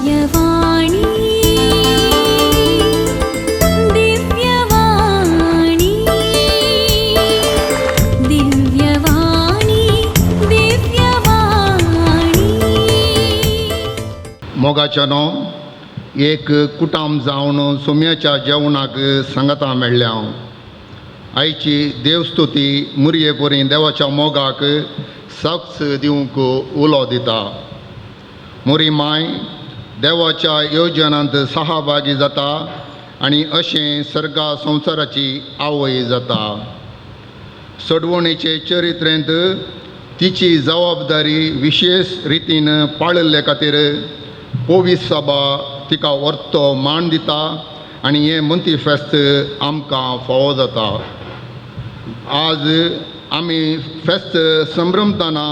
दिव्यवाणी दिव्यवाणी दिव्यवाणी दिव्यवाणी। मोगाच्यानो, एक कुटाम जावन सोम्याच्या जेवणाक सांगाता मेळ्ळ्या हांव. आयची देवस्तुती मुरये परी देवाच्या मोगाक साक्ष दिवंक उलो दिता. मोरी माय देवाच्या योजनांत सहभागी जाता आनी अशें सर्गा संवसाराची आवय जाता. सोडवणेचे चरित्रेंत तिची जबाबदारी विशेश रितीन पाळिल्ले खातीर पवित्र सभा तिका वर्तो मान दिता आनी हें मंती फेस्त आमकां फावो जाता. आज आमी फेस्त संभ्रमतना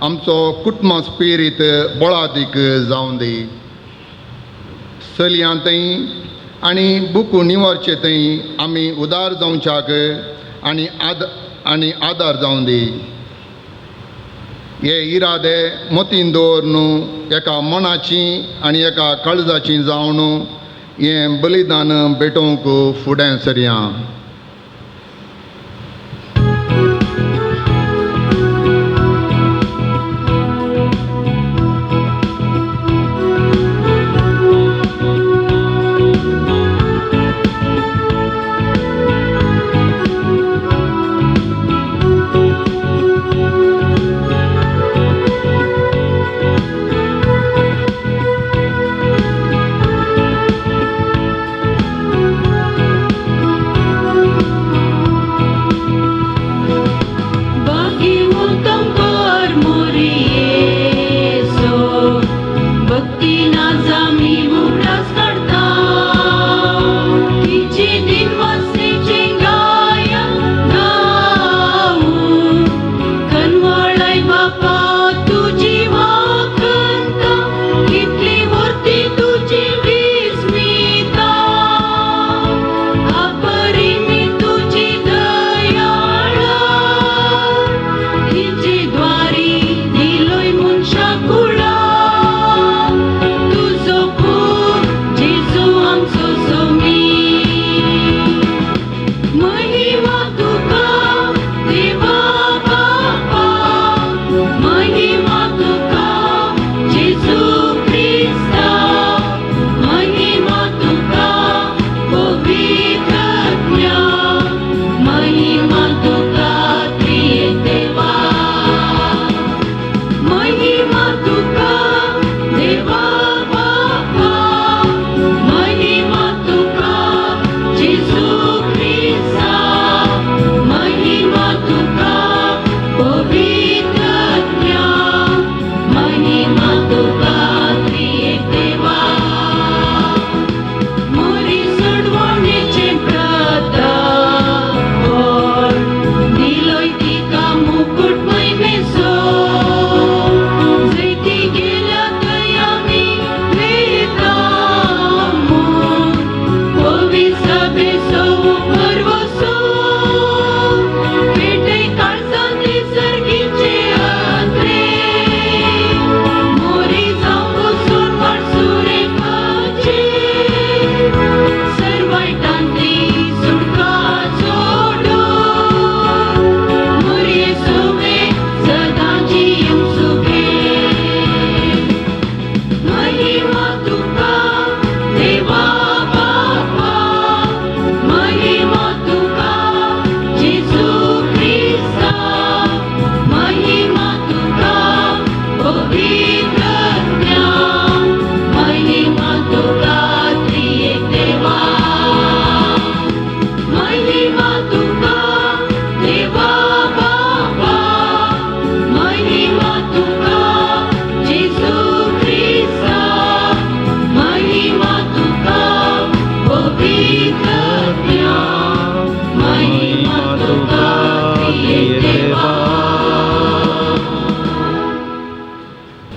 आमचो कुटुंब स्पिरीत बळादीक जावं दी. चलयां थंय आनी बुकू निवरचे थंय आमी उदार जावच्याक आनी आदार जावं दी. हे इरादे मतीन दवर न्हू एका मनाची आनी एका काळजाची जावन हें बलिदान भेटोवंक फुडें सरया.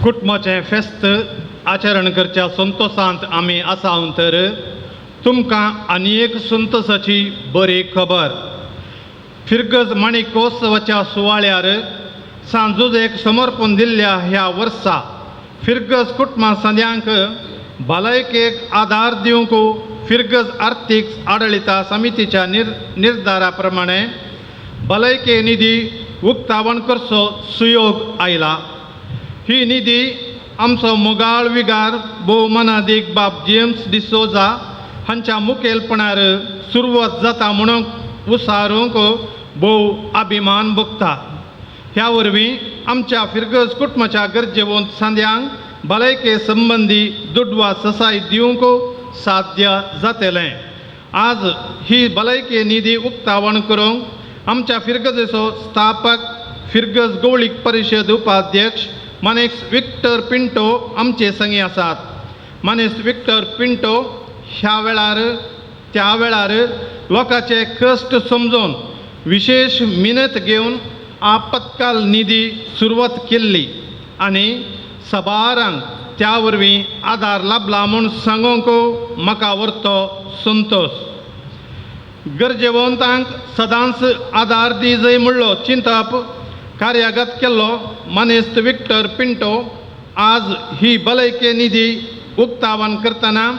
कुटुंबाचें फेस्त आचरण करच्या संतोशांत आमी आसा तर तुमकां आनी एक संतोशाची बरी खबर. फिरगज माणिकोत्सवाच्या सुवाळ्यार सांजुजेक समर्पण दिल्ल्या ह्या वर्सा फिरगज कुटुंबा संद्यांक भलायकेक आदार दिवंक फिरगज आर्थीक आडळिता समितीच्या निर्धारा प्रमाणे भलायके निधी उक्तावण करचो सुयोग आयला. ही निधी आमचो मोगाळ विगार भोवमानादीक बाब जेम्स डिसोजा हांच्या मुखेलपणार सुरवात जाता म्हणून उसारूंक भोव अभिमान भोगता. ह्या वरवीं आमच्या फिरगज कुटुंबाच्या गरजेवंत सांद्यांक भलायके संबंदी दुडवा ससाय दिवंक साध्य जातलें. आज ही भलायकी निधी उक्तावण करूंक आमच्या फिरगजेचो स्थापक फिरगज गौळीक परिशद उपाध्यक्ष मानेस विक्टर पिंटो आमचे संगी आसात. मानेस विक्टर पिंटो ह्या वेळार त्या वेळार लोकांचे कश्ट समजून विशेश मिनत घेवन आपत्काल निधी सुरवात केल्ली आनी सबारांक त्या वरवीं आदार लाबला म्हूण सांगूंक म्हाका व्हरतो संतोश. गरजेवंतांक सदांच आदार दी जय म्हणलो चिंतप कार्यागत केल्लो मानेस्त विक्टर पिंटो आज ही भलायके निधी उक्तावण करतना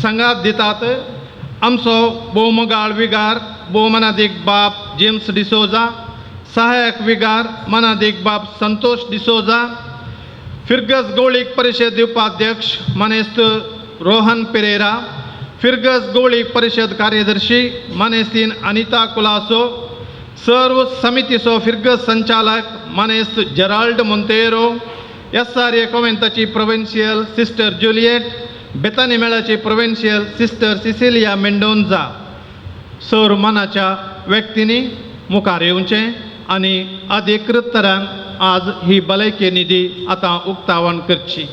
सांगात दितात. आमचो भोवमोगाळ विगार भोवमानादीक बाब जेम्स डिसोजा, सहायक विगार मानादीक बाब संतोष डिसोजा, फिरगज गौळीक परिशद उपाध्यक्ष मानेस्त रोहन पेरेरा, फिरगज गौळीक परिशद कार्यदर्शी मानेस्तीन अनिता कुलासो, सर्व समितीचो फिरगज संचालक मानेस्त Gerald Monteiro, S R A कोवेंताची provincial sister Juliet, Bethany मेळाची provincial sister Cecilia Mendonca sir मनाच्या व्यक्तींनी मुखार येवचें आनी अधिकृत तरान आज ही भलायकी निधी आतां उक्तावण करची.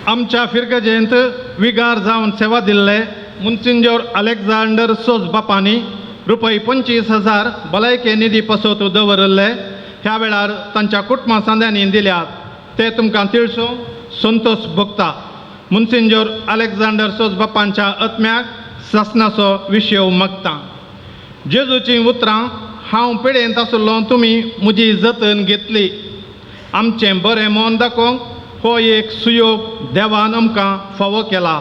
आमच्या फिरगजेंत विगार जावन सेवा दिल्ले मुन्सिंजोर अलेक्झांडर सोज बापांनी रुपये 25,000 भलायके निधी पसत दवरिल्ले ह्या वेळार तांच्या कुटुंबा सांद्यांनी दिल्यात ते तुमकां तिळसो संतोष भोगता. मुन्सिंजोर अलेक्झांडर सोज बापांच्या आत्म्याक सासनाचो विशय मागता. जेजूचीं उतरां हांव पिडेंत आसलो तुमी म्हजी जतन घेतली. आमचें बरें मन दाखोवंक हो एक सुयोग देवान आमकां फावो केला.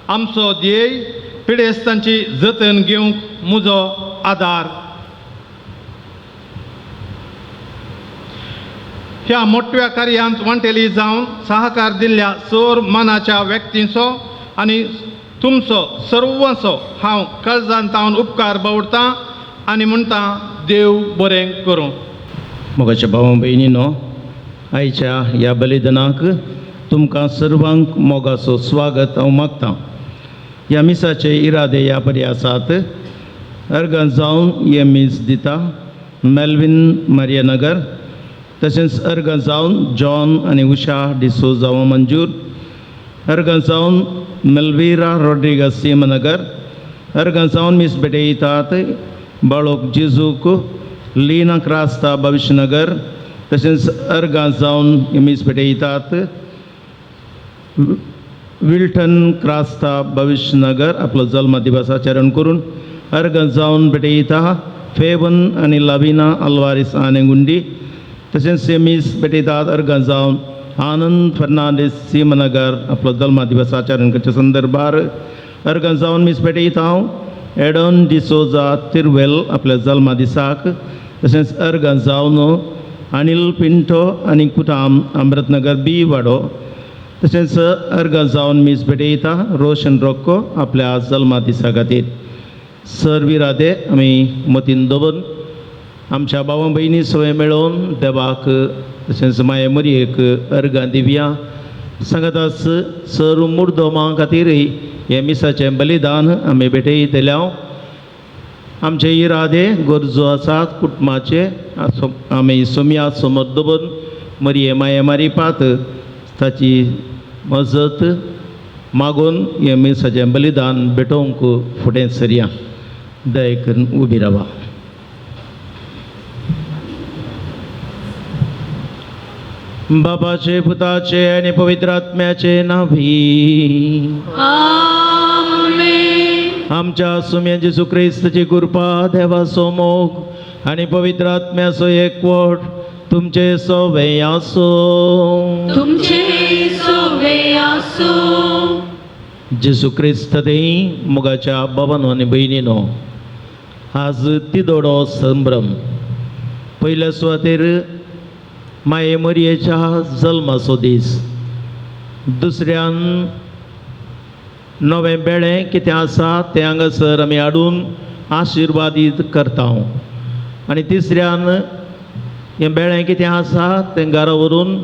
आमचो ध्येय पिडेस्तांची जतन घेवंक म्हजो आदार. ह्या मोटव्या कार्यांत वांटेली जावन सहकार दिल्ल्या चोर मनाच्या व्यक्तींचो आनी तुमचो सर्वांचो हांव काळजान तावन उपकार बावडतां आनी म्हणटा देव बरें करूं. मोगाच्या भावा भयणीनो, आयच्या ह्या बलिदानाक तुमकां सर्वांक मोगाचो स्वागत हांव मागतां. ह्या मिसाचे इरादे ह्या परी आसात. अर्गां जावन हें मीस दिता मेल्विन मारियानगर, तशेंच अर्गां जावन जॉन आनी उषा डिसोजा मंजूर, अर्गां जावन मेल्विरा रॉड्रिगस सीमनगर, अर्गां जावन मीस भेटयतात बाळोक जेजूक लीना क्रास्ता भविष्यनगर, तशेंच अर्गां जावन मीस भेटयतात विल्टन क्रास्ता भविष्यनगर आपलो जल्म दिवस आचरण करून, अर्गां जावन भेटयता फेवन आनी लाविना अल्वारीस आनेगुंडी, तशेंच मीस भेटयतात अर्गां जावन आनंद फर्नांडीस सीमनगर आपलो जल्म दिवस आचरण करच्या संदर्भार, अर्गां जावन मीस भेटयता हांव एडॉन डिसोजा तिरवेल आपल्या जल्मा दिसाक, तशेंच अर्गां जावन अनिल पिंटो आनी कुटाम अमृतनगर बी वाडो, तशेंच अर्गां जावन मीस भेटयता रोशन रोक्को आपल्या जल्मा दिसा खातीर. सर विरादे आमी मतीन दवरून आमच्या भावा भयणी सवय मेळोवन देवाक तशेंच माये मरयेक अर्गां दिवया. सांगतास सर मुर्दोमा खातीरय हें मिसाचें बलिदान आमी भेटयतले. आमचे इरादे गरजो आसात कुटुंबाचे आमी सोमया समोर दवरून मरये माये मारिपात ताची मजत मागून हें मिसाचें बलिदान भेटोवंक फुडें सरया. दया करून उबी रावा. बापाचे पुताचे आनी पवित्र आत्म्याचे नावी. आमेन. आमच्या सुम्या जेजू क्रिस्ताची कृपा, देवाचो मोग आनी पवित्र आत्म्याचो एकवट तुमचे सवे आसूं. तुमचे सोवे आसो. जेजू क्रिस्त थंय मोगाच्या बाबानो आनी भयणीनो, आज तिदोडो संभ्रम. पयल्या सुवातेर माये मरयेच्या जल्माचो दीस, दुसऱ्यान नवें बेळें कितें आसा तें हांगासर आमी हाडून आशिर्वादीत करता, आनी तिसऱ्यान हें बेळें कितें आसा तें घरा व्हरून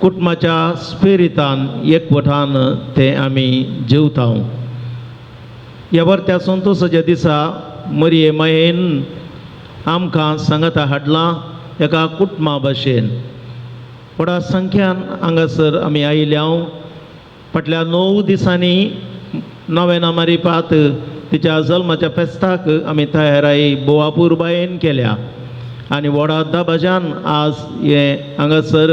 कुटुंबाच्या स्पिरितान एकवटान तें आमी जेवता. ह्या वर्त्या संतोसाच्या दिसा मरये मायेन आमकां सांगाता हाडलां एका कुटुंबा भशेन. व्हडा संख्यान हांगासर आमी आयिल्ले. हांव फाटल्या 9 दिसांनी नवेना मारिपात तिच्या जल्माच्या फेस्ताक आमी तयाराय बोवापूरबायेन केल्या आनी व्हडा दबाज्यान आज हें हांगासर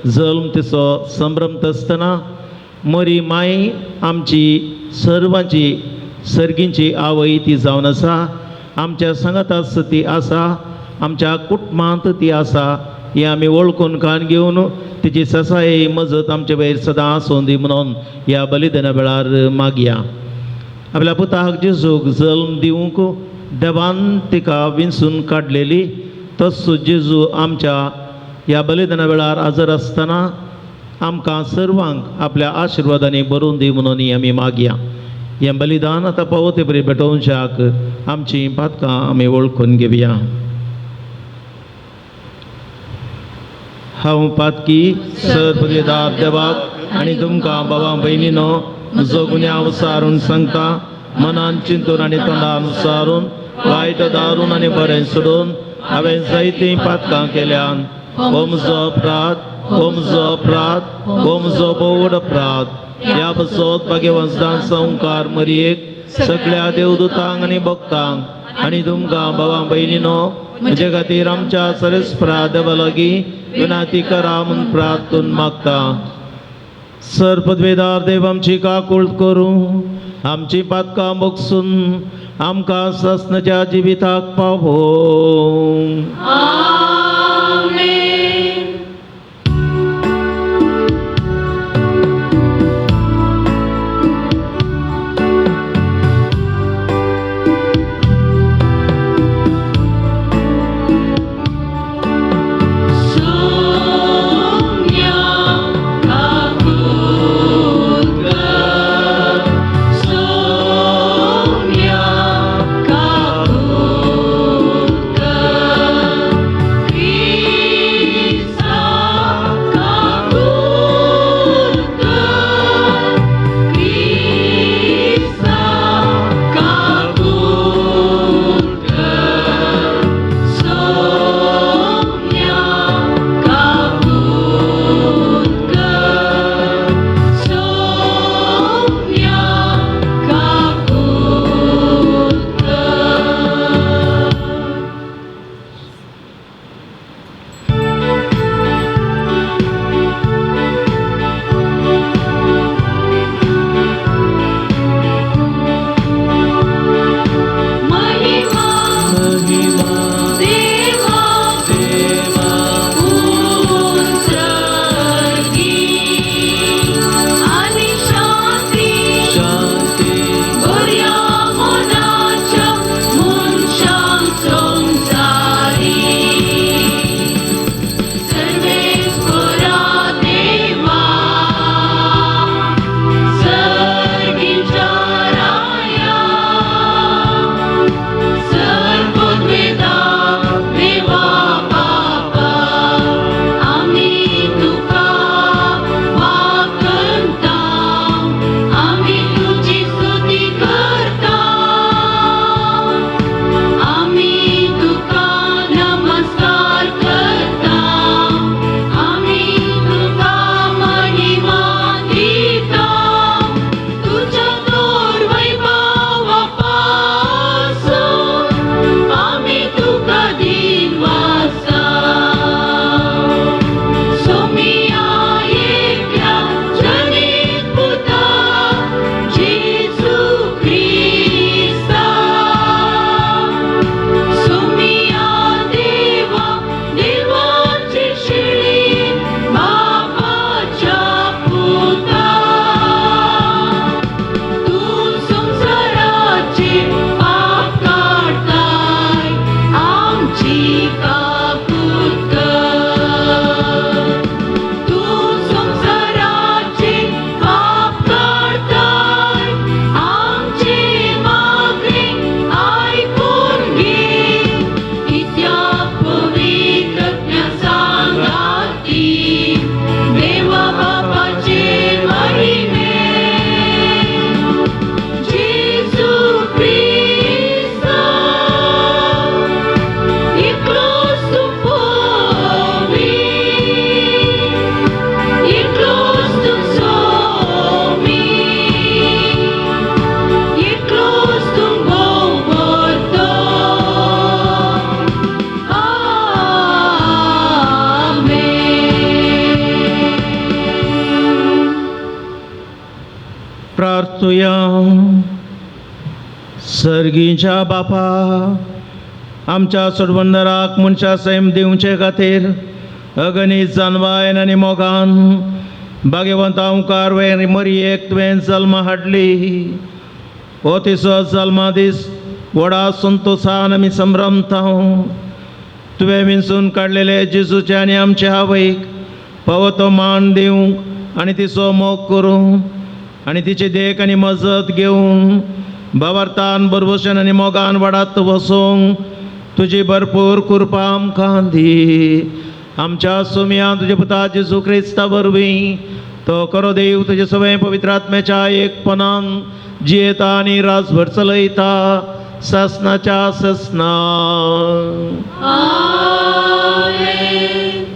जल्म तिचो संभ्रमता आसतना मरी माय आमची सर्वांची सर्गींची आवय ती जावन आसा. आमच्या सांगाताच ती आसा, आमच्या कुटुंबांत ती आसा. हें आमी वळखून कान घेवन तिची ससाय मजत आमचे वयर सदां आसूं दी म्हणून ह्या बलिदाना वेळार मागया. आपल्या पुताक जेजूक जल्म दिवंक देवान तिका विंचून काडलेली, तसो जेजू आमच्या ह्या बलिदाना वेळार हजर आसतना आमकां सर्वांक आपल्या आशिर्वादांनी भरून दी म्हणून आमी मागया. हें बलिदान आतां पावते बरी भेटोवच्याक आमचीं पातकां आमी वळखून घेवया. हांव पातकी सर देवाक आनी तुमकां बाबा भयणीनो म्हजो गुन्यांव सारून सांगता. मनान चिंतून आनी तोंडान सारून वायट दारून आनी बरें सोडून हांवें जायतीं पातकां केल्यान. हो म्हजो अपराध, हो म्हजो अपराध, हो म्हजो भोव अपराध. ह्या पासत भाग्यवंतान संवकार मरयेक सगळ्या देवदूतांक आनी भक्तांक आनी तुमकां बाबा भयणीनो म्हजे खातीर आमच्या सरेस्परा देवा लागीं विनाती करा म्हूण प्रार्थून मागता. सर पदवेदार देव आमची काकूळ करूं, आमची पातकां बगसून आमकां सासणाच्या जिविताक पावो. आमेन. सोम्या काकूत कर, सोम्या काकूत कर. सर्गीच्या बापा, आमच्या सोडवंदराक मनशा सैम दिवचे खातीर अगणीत जानवायन आनी मोगान भाग्यवंता ओंकार वेर मरयेक तुवें जल्मा हाडली. हो तिचो जल्मा दीस व्हडा संतोसान आमी संभ्रमता. तुवें विंचून काडलेले जेजूचे आनी आमचे आवयक फावो तो मान दिवंक आनी तिचो मोग करूंक आनी तिची देख आनी मजत घेवंक भावार्थान भरवशान आनी मोगान वाडात वचूंक तुजी भरपूर कृपा आमकां दी. आमच्या सुमया तुज्या पुता जेजू क्रिस्ता वरवीं तो करो देव तुजे सगळें पवित्र आत्म्याच्या एकपणान जियेता आनी राजभर चलयता ससनाच्या ससना.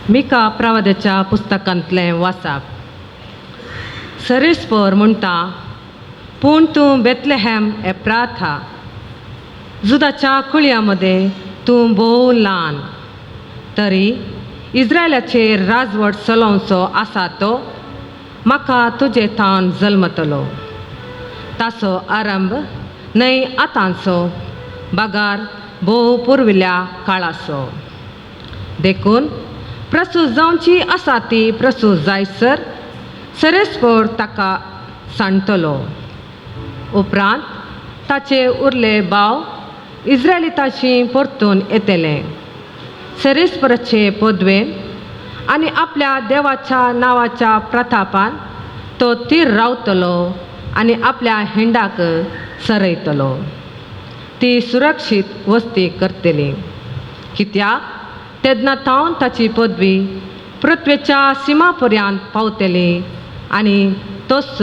मिका प्रवादाच्या पुस्तकांतलें वाचाप. सरेस्पर म्हणटा, पूण तूं बेतलेहॅम एप्राथा, जुदाच्या कुळया मदें तूं भोव ल्हान, तरी इस्रायलाचेर राजवट चलोवचो आसा तो म्हाका तुजे थावन जल्मतलो. ताचो आरंभ न्हय आतांचो, बगार भोव पुर्विल्ल्या काळाचो. देखून प्रसूत जावची आसा ती प्रसूत जायसर सरेस्पोर ताका सांडटलो. उपरांत ताचे उरले भाव इस्रायलिताशी परतून येतले. सरेस्पराचे पदवेन आनी आपल्या देवाच्या नांवाच्या प्रतापान तो थीर रावतलो आनी आपल्या हिंडाक सरयतलो. ती सुरक्षीत वस्ती करतली, कित्याक तेन्ना थावन ताची पदवी पृथ्वेच्या सिमा पर्यंत पावतली आनी तोच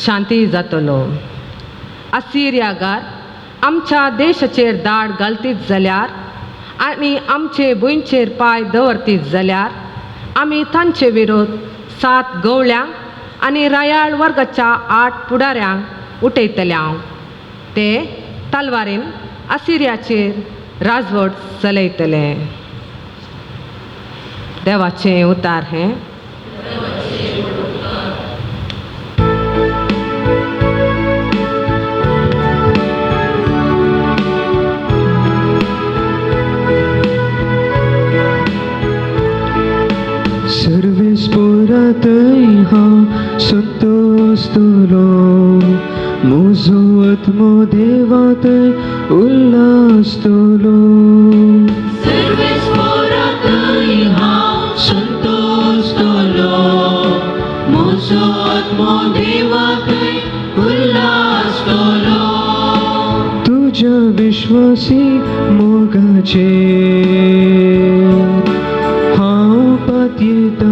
शांती जातलो. असिरियागार आमच्या देशाचेर दाड घालतीत जाल्यार आनी आमचे भुंयचेर पांय दवरतीत जाल्यार आमी तांचे विरोध 7 गवळ्यांक आनी रायाळ वर्गाच्या 8 फुडाऱ्यांक उठयतले. हांव ते तलवारीन असिरियाचेर राजवट चलयतले. देवाचें उतार हें. सर्वेस्पोरातय हांव संतोस्तलो, म्हजो आत्मो देवातय उल्हासतलो. सर्वेस्पोरातय हांव संतोस्तलो, म्हजो आत्मो देवातय उल्हासतलो. तुज्या विश्वासी मोगाचेर हांव पातयेता.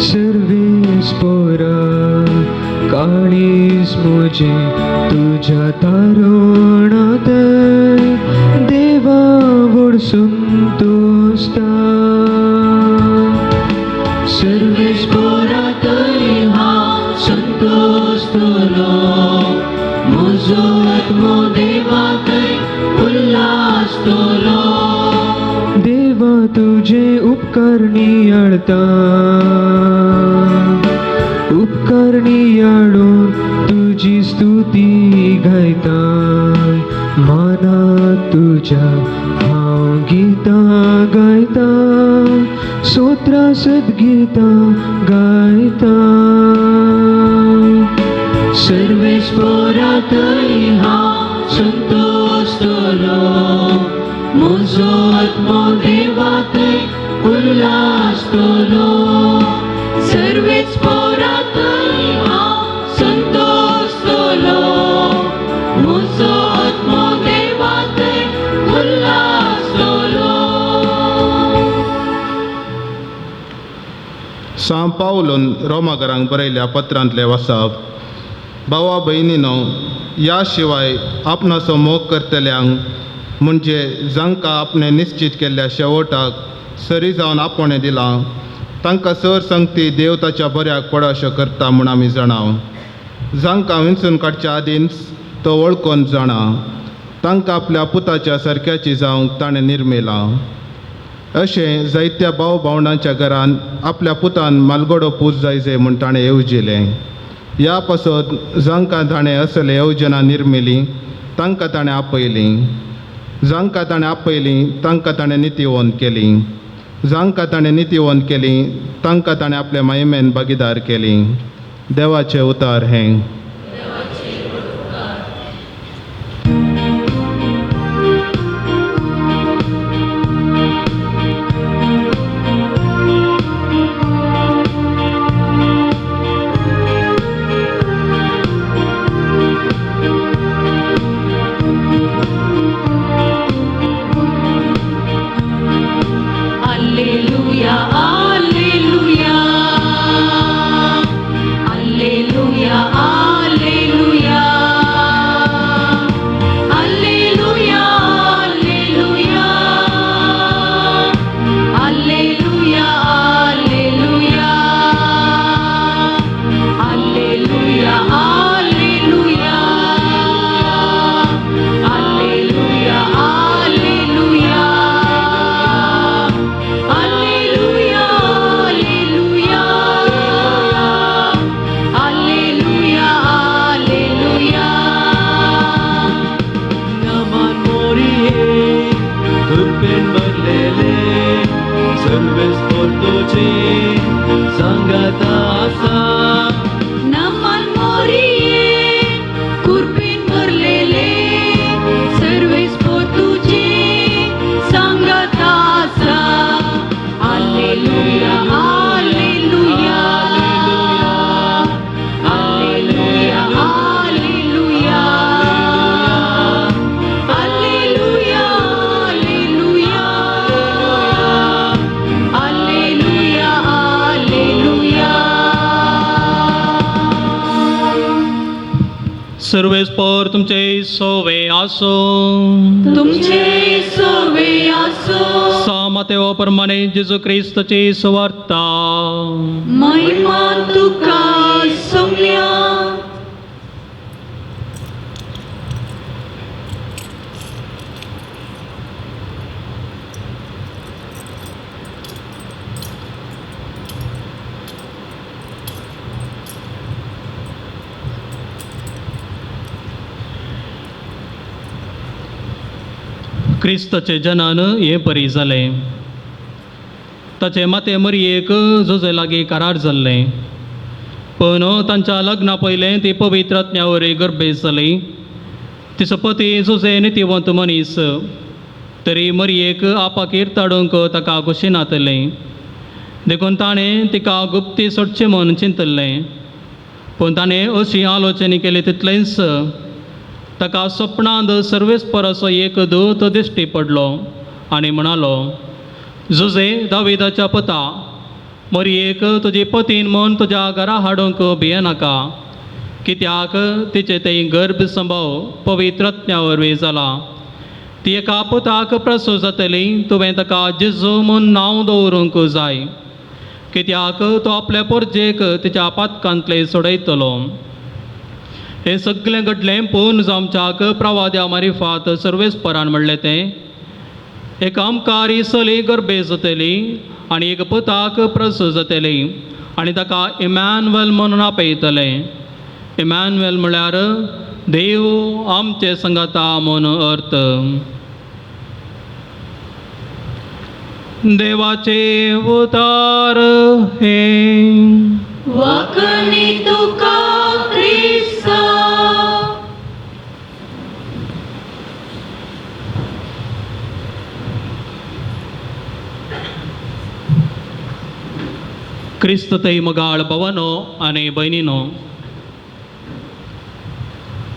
सर्वेस्पोरा काळीज म्हजें तुज्या तारुणांत देवा व्हड संतोस्ता. सर्वेस्पोरातय हांव संतोस्तलो, म्हजो आत्मो देवातय उल्हासतलो. देवा तुजे उपकार नियाळता, उपकार नियाळून तुजी स्तुती गायता. माना तुज्या हांव गितां गायता, सोत्रां सद्गितां गायता. सर्वेस्पोरातय हांव संतोस्तलो, म्हजो आत्मो देवातय उल्हासतलो. सर्वेस्पोरातय हांव संतोस्तलो, म्हजो आत्मो देवातय उल्हासतलो. सां पावलून रोमागरांक बरयल्या पत्रांतले वाचप. भावा भयणीनो, ह्या शिवाय आपणाचो मोग करतल्यांक म्हणजे जांकां आपणें निश्चीत केल्ल्या शेवटाक सरी जावन आपोवणें दिलां तांकां सर संगती देव ताच्या बऱ्याक पड अशें करता म्हूण आमी जाणाव. जांकां विंचून काडच्या आदींच तो वळखून जाणा, तांकां आपल्या पुताच्या सारक्याची जावंक ताणें निर्मिलां. अशें जायत्या भाव भावंडांच्या घरान आपल्या पुतान मालगडो पूत जायचे म्हूण ताणें येवजिलें. ह्या पासत जांकां ताणें असले येवजनां निर्मिली तांकां ताणें आपयलीं, जांकां ताणें आपयलीं तांकां ताणें नितीवंत केलीं, जांकां ताणें नितीवंत केलीं तांकां ताणें आपले महिमेन भागीदार केलीं. देवाचें उतार हें. Alleluia, alleluia, alleluia, alleluia, alleluia, alleluia, alleluia, alleluia, alleluia, alleluia, alleluia, alleluia, alleluia, alleluia, alleluia. नमन मोरिये कृपेन भरलेले सर्वेस्पोर तुझे सांगाता आसा. नमन मोरिये कृपेन भरलेले सर्वेस्पोर तुझे सांगाता आसा. Alleluia, alleluia, alleluia, alleluia, alleluia, alleluia, alleluia, alleluia. सर्वेस्पोर तुमचे सोवे आसो. तुमचे सोवे आसो. सामतेव प्रमाणे जेजू क्रिस्तची सुवार्ता. महिमा तुका सोमल्या. क्रिस्तचे जनन हें परी जालें. ताचे माते मरयेक जोजे लागीं करार जाल्लें, पूण तांच्या लग्ना पयलें ती पवित्र आत्म्या वरवीं गर्भेस्त जाली. तिचो पती जोजे नितीवंत मनीस, तरी मरयेक आपाक इर्ताडूंक ताका खोशी नातलें, देखून ताणें तिका गुप्ती सोडची म्हूण चिंतलें. पूण ताणें अशी आलोचनी केली तितलेंच ताका सपनांत सर्वेस्पराचो एक दूत दिश्टी पडलो आनी म्हणालो, जुजे दाविदाच्या पता, मरयेक तुजी पतीन म्हूण तुज्या घरा हाडूंक भियेनाका, कित्याक तिचे थंय गर्भ संभव पवित्र आत्म्या वरवीं जाला. ती एका पुताक प्रसूत जातली, तुवें ताका जेजू म्हूण नांव दवरूंक जाय, कित्याक तो आपल्या पोरजेक तिच्या पातकांतले सोडयतलो. हें सगळें घडलें पूर्ण जावच्याक प्रवाद्या मारिफात सर्वेस्परान म्हणलें तें, एक आमकारी चली गर्भे जातली आनी एक पुताक प्रसूत जातली आनी ताका इमॅन्युएल म्हणून आपयतले. इमॅन्युएल म्हळ्यार देव आमचे संगाता म्हूण अर्थ. देवाचे उतार हे. वाकणी तुका क्रिस्ता. क्रिस्त थंय मगाळ भवनो आनी भयणीनो,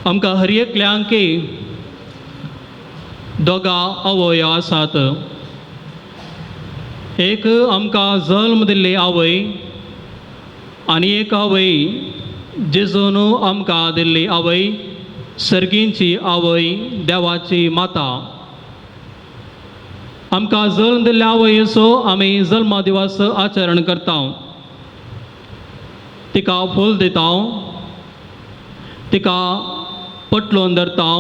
आमकां हर एकल्यांकी दोगां आवय आसात. एक आमकां जल्म दिल्ली आवय आनी एक आवय जेजून आमकां दिल्ली आवय, सर्गींची आवय, देवाची माता. आमकां जल्म दिल्ल्या आवयचो आमी जल्मा दिवस आचरण करता, तिका फूल दिता, तिका पटलोवन धरता,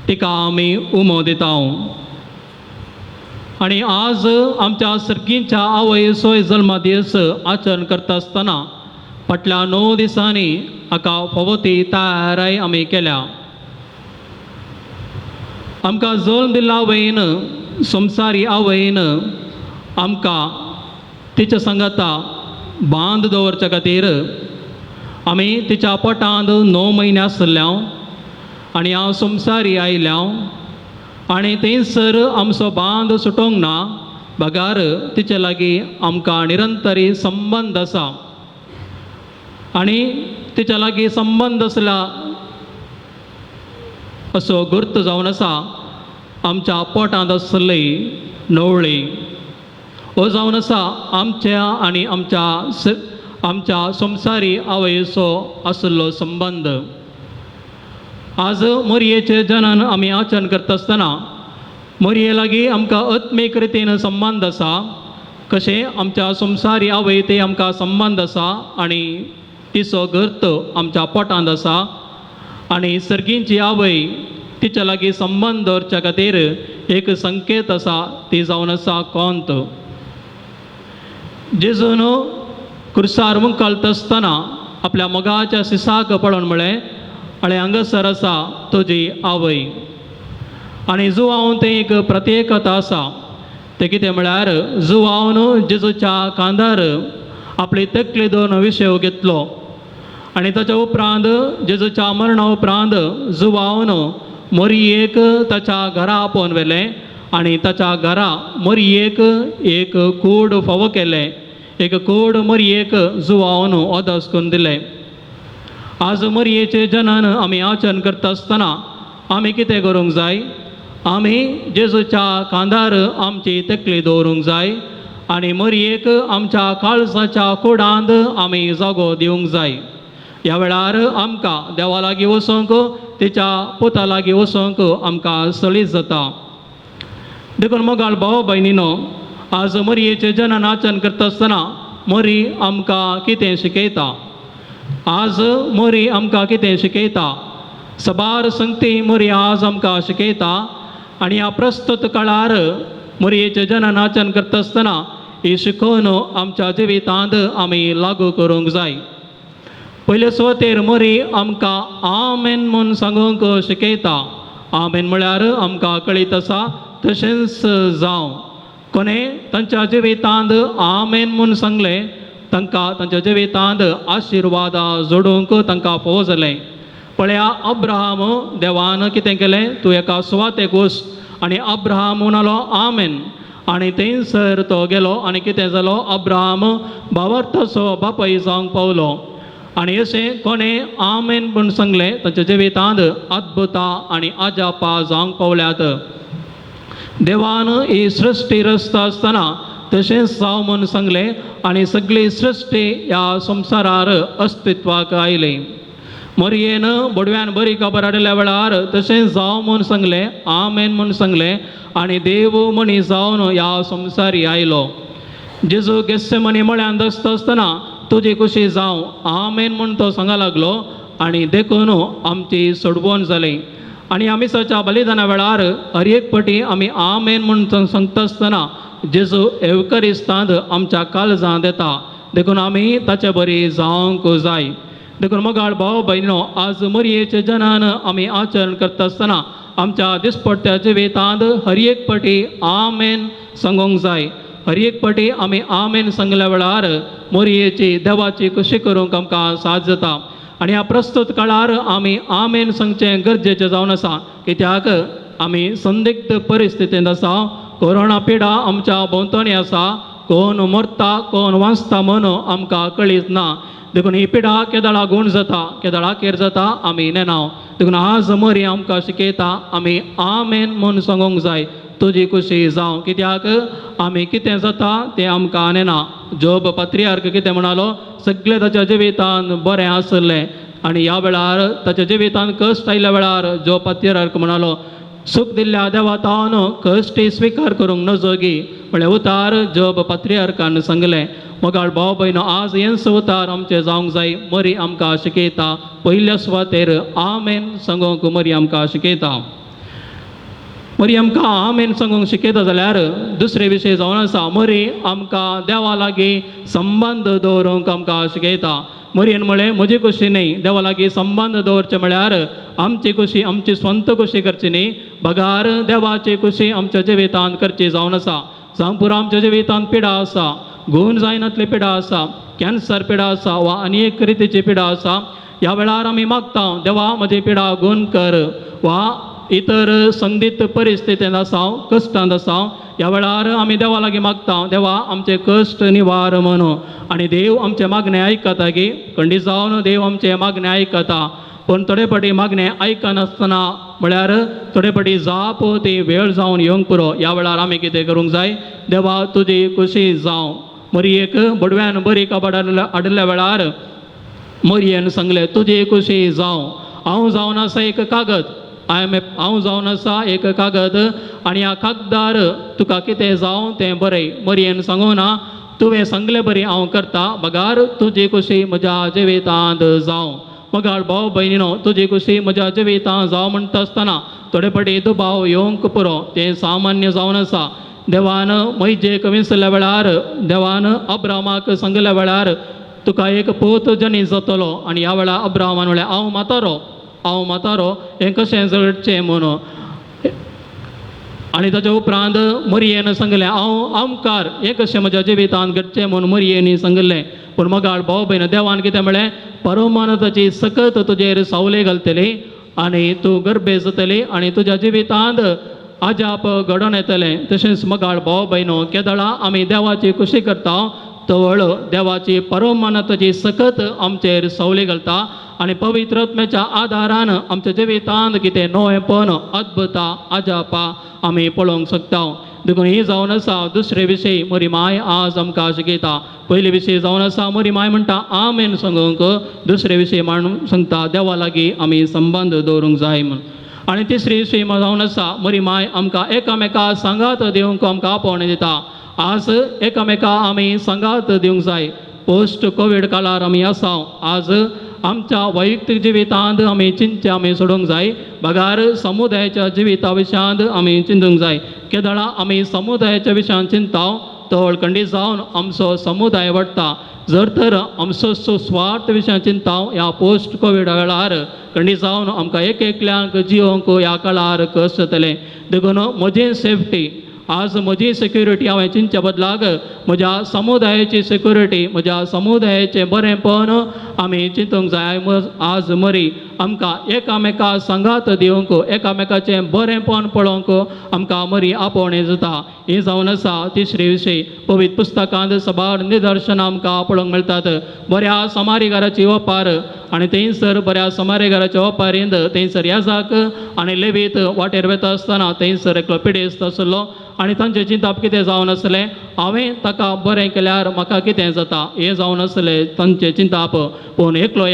तिका आमी उमो दिता. आनी आज आमच्या सर्गींच्या आवयचो जल्मा दीस आचरण करता आसतना फाटल्या 9 दिसांनी हाका फावो ती तयाराय आमी केल्या. आमकां जल्म दिल्ला आवयन, संवसारी आवयन आमकां तिच्या सांगाता बांद दवरच्या खातीर आमी तिच्या पोटांत 9 म्हयने आसल्या आनी हांव संवसारी आयल्या आनी थंयसर आमचो बांद सुटोंक ना, बगार तिचे लागीं आमकां निरंतरी संबंद आसा आनी तिच्या लागीं संबंद आसला असो गुर्त जावन आसा आमच्या पोटांत आसली नवळी. हो जावन आसा आमच्या आनी आमच्या संवसारी आवयचो आशिल्लो संबंद. आज मोरयेचे जनन आमी आचरण करता आसतना मोरये लागीं आमकां आत्मीक रितीन संबंद आसा, कशें आमच्या संवसारी आवय ते आमकां संबंद आसा आनी तिचो गर्त आमच्या पोटांत आसा आनी सर्गींची आवय तिच्या लागीं संबंद दवरच्या खातीर एक संकेत आसा, ती जावन आसा कोंत. जेजून कुर्सार मुखालता आसतना आपल्या मोगाच्या सिसाक पळोवन म्हळें, आनी हांगासर आसा तुजी आवय. आनी जुवावन तें एक प्रत्येकता आसा, तें कितें म्हळ्यार जुवावन जेजूच्या कांदार आपली तकली दवरून विशेव घेतलो आनी ताच्या उपरांत जेजूच्या मरणा उपरांत जुवावन मोरयेक ताच्या घरा आपोवन व्हेलें आनी ताच्या घरा मोरयेक एक कूड फावो केलें, एक कूड मोरयेक जुवावन ओदस करून दिलें. आज मोरयेचे जनन आमी आचरण करता आसतना आमी कितें करूंक जाय? आमी जेजूच्या कांदार आमची तकली दवरूंक जाय आनी मोरयेक आमच्या काळजाच्या कुडांत आमी जागो दिवंक जाय. ह्या वेळार आमकां देवा लागीं वचोंक, तिच्या पुता लागीं वचोंक आमकां सळीस जाता. देखून मोगाळ भाव भयणीनो, आज मोरयेचें जनन आचरण करता आसतना मोरी आमकां कितें शिकयता? आज मोरी आमकां कितें शिकयता? सबार संगती मोरी आज आमकां शिकयता आनी ह्या प्रस्तुत काळार मोरयेचें जनन आचरण करता आसतना ही शिकोवन आमच्या जिवितांत आमी लागू करूंक जाय. पयले सुवातेर मोरी आमकां आमेन म्हूण सांगूंक शिकयता. आमेन म्हळ्यार आमकां कळीत आसा तशेंच जावं. कोणें तांच्या जिवितांत आमेन म्हूण सांगलें तांकां तांच्या जिवितांत आशिर्वादां जोडूंक तांकां फावो जालें. पळया अब्राहम देवान कितें केलें, तूं एका सुवातेक वच आनी अब्राहम म्हणालो आमेन आनी थंयसर तो गेलो आनी कितें जालो, अब्राहम भावार्थाचो बापाय जावंक पावलो. आनी अशें कोणें आमेन म्हूण सांगलें तांच्या जिवितांत अद्भुतां आनी अजापां जावंक पावल्यात. देवान ही सृश्टी रचता आसतना तशेंच जावं म्हूण सांगलें आनी सगळी सृश्टी ह्या संवसारार अस्तित्वाक आयली. मोरयेन बोडव्यान बरी खबर हाडिल्ल्या वेळार तशेंच जावं म्हूण सांगलें, आमेन म्हूण सांगलें आनी देव मनीस जावन ह्या संवसारी आयलो. जेजू गेस्सेमनी मळ्यान दसता आसतना तुजी खुशी जावं आमेन म्हूण तो सांगा लागलो आनी देखून आमची सोडवण जाली. आनी आमी सच्या बलिदाना वेळार हर एक पटी आमी आमेन म्हूण सांगता आसतना जेजू एवकरिस्तांत आमच्या काळजांत येता, देखून आमी ताचे बरी जावंक जाय. देखून मोगाळ भाव भयणो, आज मोरयेचे जनान आमी आचरण करता आसतना आमच्या दिसपट्ट्या जिवितांत हर एक पटी आमेन सांगूंक जाय. हर एक पटी आमी आमेन सांगल्या वेळार मोरयेची देवाची खुशी करूंक आमकां साथ जाता. आनी ह्या प्रस्तुत काळार आमी आमेन सांगचें गरजेचें जावन आसा, कित्याक आमी संदिग्ध परिस्थितींत आसा. कोरोना पिडा आमच्या भोंवतणी आसा, कोण मरता कोण वाचता म्हूण आमकां कळीत ना. देखून ही पिडा केदळा गूण जाता केदळा केर जाता आमी नेना. देखून आज मोरी आमकां शिकयता आमी आमेन म्हूण सांगूंक जाय, तुजी खुशी जावं, कित्याक आमी कितें जाता तें आमकां नेना. जोब पात्रियार्क कितें म्हणालो, सगळें ताच्या जिवितान बरें आसलें आनी ह्या वेळार ताच्या जिवितान कश्ट आयिल्ल्या वेळार जोब पात्रियार्क म्हणालो, सूख दिल्ल्या देवा तावन कश्टी स्विकार करूंक नजोगी म्हळ्यार उतार जोब पात्रियार्कान सांगलें. मोगाळ भाव भयणो, आज हेंच उतार आमचें जावंक जाय. मोरी आमकां शिकयता पयल्या सुवातेर आमेन सांगूंक मोरी आमकां शिकयता. मरी आमकां आमेन सांगूंक शिकयता जाल्यार दुसरे विशय जावन आसा मरी आमकां देवा लागीं संबंद दवरूंक आमकां शिकयता. मरयेन म्हळें म्हजी खुशी न्ही, देवा लागीं संबंद दवरचें म्हळ्यार आमची खुशी आमची स्वंत खुशी करची न्ही, बगार देवाची खुशी आमच्या जिवितांत करची जावन आसा. जावं पुरो आमच्या जिवितांत पिडा आसा, गूण जायनातली पिडा आसा, कॅन्सर पिडा आसा वा आनी एक रितीची पिडा आसा, ह्या वेळार आमी मागता देवा म्हजी पिडा गूण कर, वा इतर संदिग्ध परिस्थितींत आसा, कश्टांत आसा, ह्या वेळार आमी देवा लागीं मागता देवा आमचे कश्ट निवार म्हणून. आनी देव आमचे मागणें आयकता गी खंडीत जावन देव आमचें मागणें आयकता, पूण थोडे फावटी मागणें आयकनासतना म्हळ्यार थोडे फावटी जाप ती वेळ जावन येवंक पुरो. ह्या वेळार आमी कितें करूंक जाय, देवा तुजी खुशी जावं. मरयेक बडव्यान बरी काबाड हाडिल्ल्या वेळार मरयेन सांगलें तुजी खुशी जावं, हांव जावन आसा एक कागद, हांव जावन आसा एक कागद आनी ह्या कागदार तुका कितें जावं तें बरय. मरयेन सांगू ना तुवें सांगलें बरी हांव करता, बगार तुजी खुशी म्हज्या जिवितांत जावं. मगाळ भाव भयणीनो तुजी खुशी म्हज्या जिवितांत जावं म्हणटा आसतना थोडे फावटी दुबाव येवंक पुरो, तें सामान्य जावन आसा. देवान मैजेक विसरल्या वेळार, देवान अब्रामाक सांगल्या वेळार तुका एक पूत जनी जातलो, आनी ह्या वेळार अब्रामान म्हणलें हांव म्हातारो, हांव म्हातारो, हें कशें घडचें म्हणून. आनी ताच्या उपरांत मरयेन सांगलें हांव आमकार, हें कशें म्हज्या जिवितांत घडचें म्हूण मरयेन सांगलें. पूण मगाळ भाव भयण देवान कितें म्हणलें, परमानताची सकत तुजेर सावली घालतली आनी तूं गर्भे जातली आनी तुज्या जिवितांत अजाप घडोवन येतलें. तशेंच मगाळ भाव भयणो केदळा आमी देवाची खुशी करता तवळ देवाची परमानताची सकत आमचेर सावली घालता आनी पवित्र आत्म्याच्या आदारान आमच्या जिवितांत कितें नवेंपण अद्भुतां अजापां आमी पळोवंक शकता. देखून ही जावन आसा दुसरे विशय मरी माय आज आमकां शिकयता. पयले विशय जावन आसा मरी माय म्हणटा आमेन सांगूंक, दुसरे विशय म्हणून सांगता देवा लागीं आमी संबंद दवरूंक जाय म्हूण. आनी तिसरी विशय जावन आसा मरी माय आमकां एकामेका सांगात दिवंक आमकां आपोवणें दिता. आज एकामेका आमी सांगात दिवंक जाय. पोस्ट कोवीड काळार आमी आसा, आज आमच्या वैयक्तीक जिवितांत आमी चिंतचें आमी सोडूंक जाय, बगार समुदायाच्या जिविता विशयांत आमी चिंतूंक जाय. केदळा आमी समुदायाच्या विशयांत चिंता तवळ खंडीत जावन आमचो समुदाय वाडटा. जर तर आमचो स्वार्थ विशयांत चिंता ह्या पोस्ट कोविडा वेळार खंडीत जावन आमकां एक एकल्यांक जियोंक ह्या काळार कश्ट जातलें. देखून म्हजी सेफ्टी आज म्हजी सेक्युरिटी हांवें चिंतच्या बदलाक म्हज्या समुदायाची सेक्युरिटी, म्हज्या समुदायाचें बरेंपण आमी चिंतूंक जाय. आज मरी आमकां एकामेका सांगात दिवंक, एकामेकाचें बरेंपण पळोवंक आमकां मरी आपोवणें जाता. हें जावन आसा तिसरे विशय. पवित्र पुस्तकांत सबार निदर्शनां आमकां पळोवंक मेळटात. बऱ्या समारीगाराची ओपार आनी थंयसर बऱ्या समारीगाराच्या ओपारींत थंयसर याजाक आनी लेवीत वाटेर वता आसतना थंयसर एकलो पिडेस्त आसलो आनी तांचें चिंतप कितें जावन आसलें, हांवें ताका बरें केल्यार म्हाका कितें जाता, हें जावन आसलें तांचें चिंतप. पूण एकलो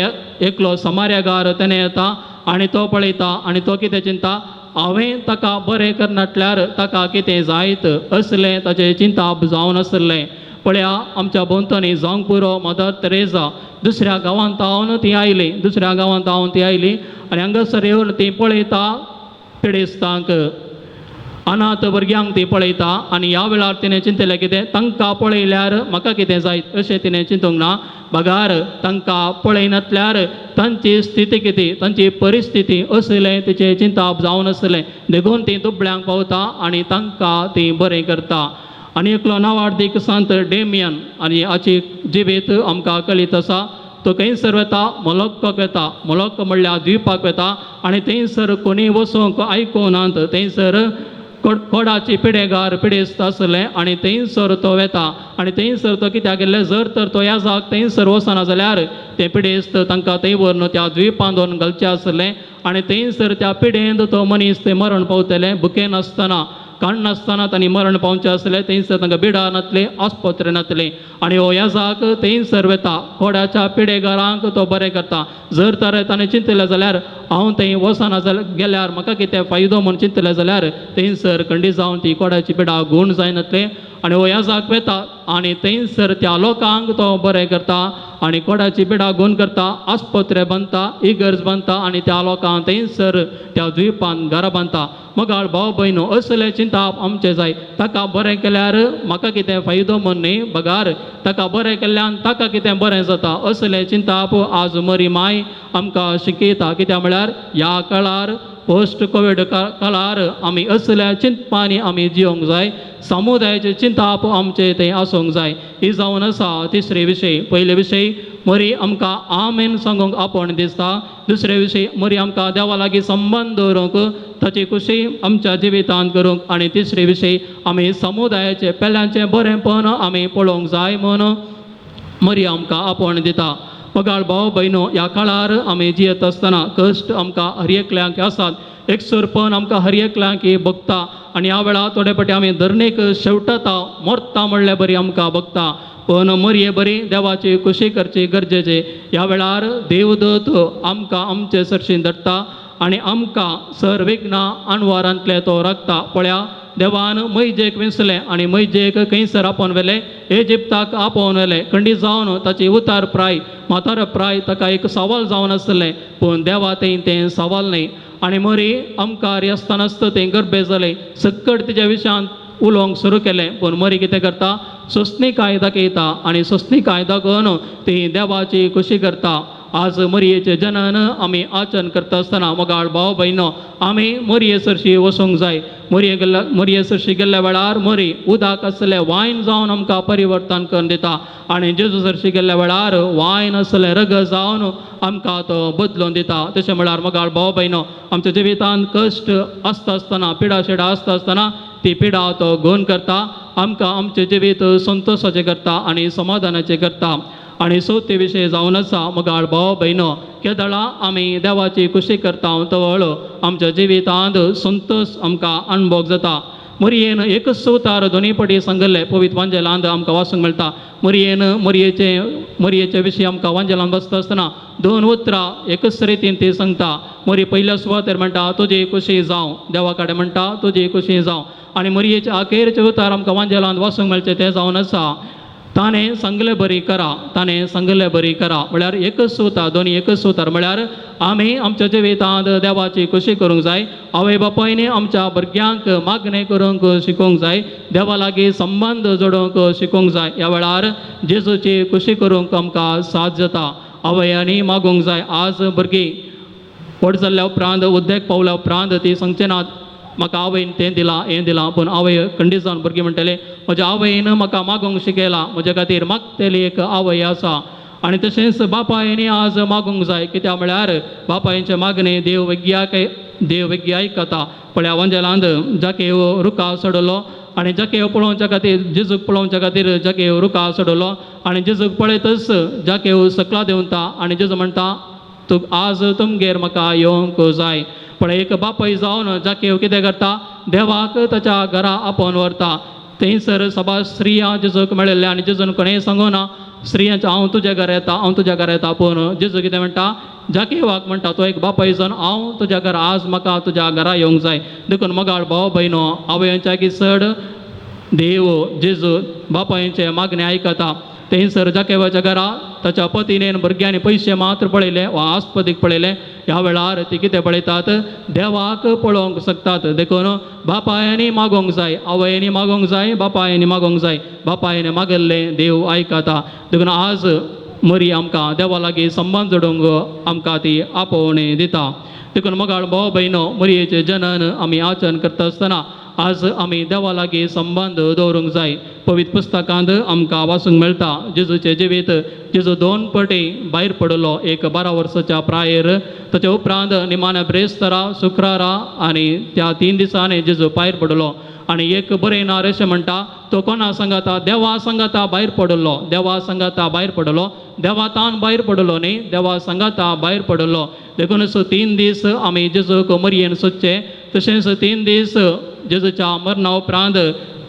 एकलो समार्यागार तेणें येता आनी तो पळयता आनी तो कितें चिंता, हांवें ताका बरें करनाटल्यार ताका कितें जायत असलें ताचें चिंतप जावन आसलें. पळया आमच्या भोंवतणी जावंक पुरो मदर तेरेजा दुसऱ्या गांवांत हांवन ती आयली, दुसऱ्या गांवांत हांवन ती आयली आनी हांगासर येवन ती पळयता पिडेस्तांक, अनाथ भुरग्यांक ती पळयता आनी ह्या वेळार तिणें चिंतलें कितें, तांकां पळयल्यार म्हाका कितें जायत अशें तिणें चिंतूंक ना, बगार तांकां पळयनातल्यार तांची स्थिती कितें, तांची परिस्थिती असलें तिचें चिंतप जावन आसलें. देखून ती दुबळ्यांक पावता आनी तांकां ती बरें करता. आनी एकलो नावार्दीक संत डेमियन आनी हाची जिवीत आमकां कळीत आसा. तो खंयसर वता, मोलोक्कोक वता, मोलोक्को म्हणल्यार द्विपाक वता आनी थंयसर कोणी वचूंक आयकुनात, थंयसर कोडाची पिडेगार पिडेस्त आसलें आनी थंयसर तो वेता आनी थंयसर तो कित्याक गेल्ले, जर तर तो ह्या जाग थंयसर वचना जाल्यार ते पिडेस्त तांकां थंय व्हरून त्या द्विपांत व्हरून घालचें आसलें आनी थंयसर त्या पिडेंत तो मनीस थंय मरण पावतले, भुकेन आसतना काडनासतना तांणी मरण पावचें आसलें. थंयसर तांकां बिडां नातलें, आस्पत्रे नातलें आनी हो ह्या जाग थंयसर वता, कोडाच्या पिडेगारांक तो बरें करता. जर तर ताणें चिंतलें जाल्यार हांव थंय वचना जाल्यार गेल्यार म्हाका कितें फायदो म्हूण चिंतलें जाल्यार थंयसर खंडीत जावन ती कोडाची पिडा गूण जायनातलें आनी हो याजाक वेता आनी थंयसर त्या लोकांक तो बरें करता आनी कोडाची पिडा गुण करता, आस्पत्रे बांदता, इगर्ज बांदता आनी त्या लोकांक थंयसर त्या द्विपान घरां बांदता. मगाळ भाव भयणो असलें चिंताप आमचें जाय. ताका बरें केल्यार म्हाका कितें फायदो म्हण न्ही, बगार ताका बरें केल्ल्यान ताका कितें बरें जाता असलें चिंताप आज मरी माय आमकां शिकयता. कित्याक म्हळ्यार ह्या काळार पोस्ट कोवीड काळार आमी असल्या चिंतपांनी आमी जियोंक जाय. समुदायाचें चिंताप आमचें तें आसूंक जाय. ही जावन आसा तिसरे विशय. पयले विशय मरी आमकां आमेन सांगूंक आपोवण दिसता. दुसरे विशय मरी आमकां देवा लागीं संबंद दवरूंक, ताची खुशी आमच्या जिवितांत करूंक. आनी तिसरे विशय आमी समुदायाचें पेल्यांचें बरेंपण आमी पळोवंक जाय म्हूण मरी आमकां आपोवण दिता. मगाळ भाव भयणो ह्या काळार आमी जियेत आसतना कश्ट आमकां हर एकल्यांक आसात, एकसुरपण आमकां हर एकल्यांक भोगता आनी ह्या वेळार थोडे फावटी आमी धरणेक शेवटता, मरता म्हणल्यार बरी आमकां भोगता. पण मरये बरी देवाची खुशी करची गरजेची. ह्या वेळार देवदूत आमकां आमचे सरशीं धरता आनी आमकां सर विघ्नां अणवारांतले तो राखता. पळया देवान मैजेक विसलें आनी मैजेक खंयसर आपोवन व्हेलें, इजिप्ताक आपोवन व्हेलें. खंडी जावन ताची उतार प्राय म्हातारो प्राय ताका एक सवाल जावन आसलें, पूण देवा थंय तें सवाल न्हय. आनी मरी आमकां आसतना आसता तें गर्भे जालें, सक्कड तिच्या विशयांत उलोवंक सुरू केलें. पूण मरी कितें करता, सोंसणीकाय दाखयता आनी सोंसणीकाय दाखोवन ती देवाची खुशी करता. आज मरयेचें जनन आमी आचरण करता आसतना मोगाळ भाव भयणो आमी मरये सरशी वचूंक जाय. मरये गेल्ल्या मरये सरशी गेल्ल्या वेळार मरी उदक आसलें वायन जावन आमकां परिवर्तन करून दिता आनी जेजू सरशी गेल्ल्या वेळार वायन आसलें रगत जावन आमकां तो बदलून दिता. तशें म्हळ्यार मोगाळ भाव भयणो आमच्या जिवितांत कश्ट आसता आसतना, पिडा शिडा आसता आसतना ती पिडा तो गुण करता, आमकां आमचें जिवीत संतोशाचें करता आनी समाधानाचें करता. आनी चवथे विशय जावन आसा मोगाळ भाव भयणो केदळा आमी देवाची खुशी करता तवळ आमच्या जिवितांत संतोश आमकां अणभव जाता. मरयेन एकच उतार दोनी पटी सांगिल्लें पवित्र वांजेलांत आमकां वाचूंक मेळटा. मरयेन मरयेचे मरयेचे विशय आमकां वांजेलांत बसता आसतना दोन उतरां एकच रितीन ती सांगता. मरी पयल्या सुवातेर म्हणटा तुजी खुशी जावं, देवा कडेन म्हणटा तुजी खुशी जावं. आनी मरयेचे अखेरचे उतार आमकां वांजेलांत वाचूंक मेळचें तें जावन आसा ताणें सांगले बरी करा, ताणें सांगले बरी करा. म्हळ्यार एकच उतार, दोनी एकच उतार म्हळ्यार आमी आमच्या जिवितांत देवाची खुशी करूंक जाय. आवय बापायनी आमच्या भुरग्यांक मागणें करूंक शिकोवंक जाय, देवा लागीं संबंद जोडूंक शिकोवंक जाय. ह्या वेळार जेजूची खुशी करूंक आमकां साथ जाता. आवयांनी मागूंक जाय. आज भुरगीं व्हड जाल्ल्या उपरांत, उद्देग पावल्या उपरांत ती सांगचे नात म्हाका आवयन तें दिलां हें दिलां, पूण आवय खंडीत जावन भुरगीं म्हणटलें म्हज्या आवयन म्हाका मागूंक शिकयलां, म्हज्या खातीर मागतली एक आवय आसा. आनी तशेंच बापायनी आज मागूंक जाय. कित्याक म्हळ्यार बापायचें मागणें देव वेग्याक देव वेग्गी आयकता. पळया वांजेलांत जाकेव रुखा चडलो आनी जाकेव पळोवच्या खातीर जेजूक पळोवच्या खातीर जाकेव रुखा चडलो आनी जेजूक पळयतच जाकेव सकला देंवता आनी जेजू म्हणटा तूं आज तुमगेर म्हाका येवंक जाय. पळय एक बापूय जावन जाकेव कितें करता, देवाक ताच्या घरा आपोवन व्हरता. थंयसर सभा स्त्रिया जेजूक मेळिल्ले आनी जेजून कोणेंय सांगूना स्त्रियांचें हांव तुज्या घरा येता, हांव तुज्या घरा येता. पूण जेजू कितें म्हणटा, जाकेवाक म्हणटा तो एक बापूय जावन हांव तुज्या घरा आज म्हाका तुज्या घरा येवंक जाय. देखून मोगाळ भाव भयणो आवयांच्या की चड देव जेजू बापायचें मागणें आयकता. थंयसर जाकेवाच्या घरा ताच्या पतीनेन भुरग्यांनी पयशे मात्र पळयले वा आस्पदीक पळयलें. ह्या वेळार ती कितें पळयतात, देवाक पळोवंक शकतात. देखून बापायांनी मागोवंक जाय, आवयांनी मागोवंक जाय, बापायांनी मागोवंक जाय. बापायने मागल्लें देव आयकता. देखून आज मरी आमकां देवा लागीं संबंद जोडूंक आमकां ती आपोवणी दिता. देखून मोगाळ भाव भयणो मरयेचें जनन आमी आचरण करता आसतना आज आमी देवा लागीं संबंद दवरूंक जाय. पवित्र पुस्तकांत आमकां वाचूंक मेळटा जेजूचें जिवीत. जेजू दोन पटी भायर पडलो, एक 12 वर्साच्या प्रायेर, ताच्या उपरांत निमाण्या ब्रेस्तारा शुक्रारा आनी त्या 3 दिसांनी जेजू भायर पडलो. आनी एक बरें ना अशें म्हणटा तो कोणा सांगाता, देवा सांगाता भायर पडलो, देवा सांगाता भायर पडलो, देवा तान भायर पडलो न्ही, देवा सांगाता भायर पडलो. देखून 3 दीस आमी जेजूक मरयेन सोदचे. तशेंच 3 दीस जेजूच्या मरणा उपरांत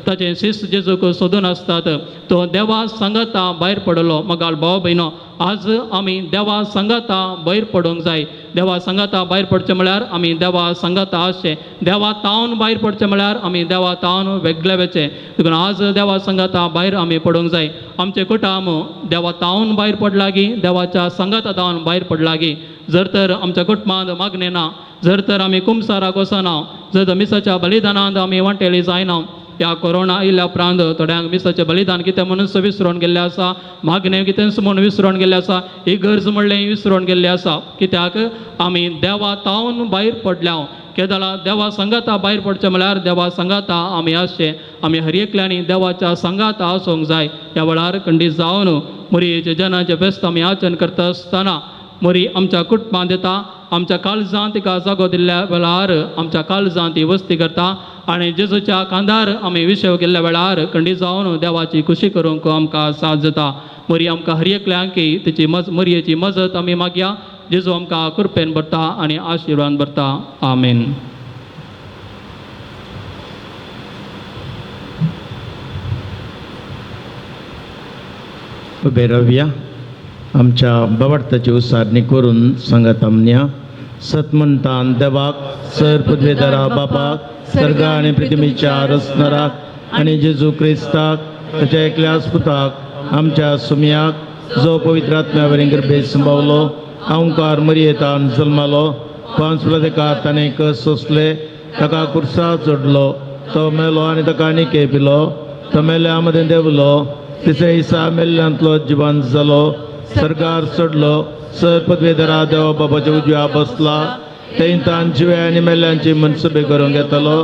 ताचे शिस्त जेजूक सोदून आसतात. तो देवा सांगाता भायर पडलो. मगाल भाव भयणो, आज आमी देवा सांगाता भायर पडूंक जाय. देवा सांगाता भायर पडचें म्हळ्यार आमी देवा सांगाता आसचें. देवा तावन भायर पडचें म्हळ्यार आमी देवा तावन वेगळे वचें. देखून आज देवा सांगाता भायर आमी पडूंक जाय. आमचें कुटुंब देवा तावन भायर पडलागी, देवाच्या सांगाता तावन भायर पडलागी. जर तर आमच्या कुटुंबांत मागणें ना, जर तर आमी कुमसाराक वचना, जर तर मिसाच्या बलिदानांत आमी वांटेली जायना, ह्या कोरोना आयिल्ल्या उपरांत थोड्यांक मिसाचें बलिदान कितें म्हणून विसरून गेल्लें आसा, मागणें कितेंच म्हूण विसरून गेल्लें आसा, इगर्ज म्हणलें विसरून गेल्लें आसा. कित्याक आमी देवा तावन भायर पडल्या. केदळा देवा सांगाता भायर पडचें म्हळ्यार देवा सांगाता आमी आसचें. आमी हर एकल्यांनी देवाच्या सांगाता आसूंक जाय. ह्या वेळार खंडीत जावन मोरयेच्या जनाचें फेस्त आमी आचरण करता आसतना मोरी आमच्या कुटुंबांत येता, आमच्या काळजांत तिका जागो दिल्ल्या वेळार आमच्या काळजांत ती वस्ती करता आनी जेजूच्या कांदार आमी विशय केल्ल्या वेळार खंडीत जावन देवाची खुशी करूंक आमकां साथ जाता. मोरी आमकां हर एकल्यांक तिची मोरयेची मजत आमी मागया. जेजू आमकां कृपेन भरता आनी आशिर्वाद भरता. आमेन. उबे रावया. आमच्या बाबार्थाची उसारणी करून सांगत आमन्या. सतमंतान देवाक सर पदवेदारा बापाक सर्ग आनी पृथ्वीच्या रचणाराक आनी जेजू क्रिस्ताक ताच्या एकल्याच पुताक आमच्या सुमयाक जो पवित्र आत्म्या वरी गर्भे संभावलो, अंकार मरियेतान जल्मालो, पांच प्रदेकार ताणें कस सोंसले, ताका कुर्सा चडलो, तो मेलो आनी ताका निके पिलो, तो मेल्या मदें देंवलो, तिसऱ्या दिसा मेल्ल्यांतलो जिवान जालो, सरकार चडलो, सर पदवेधरा देवा बाबाच्या उजव्या बसला, थंय जिव्या आनी मेल्ल्यांची मनसुबे करूंक येतलो.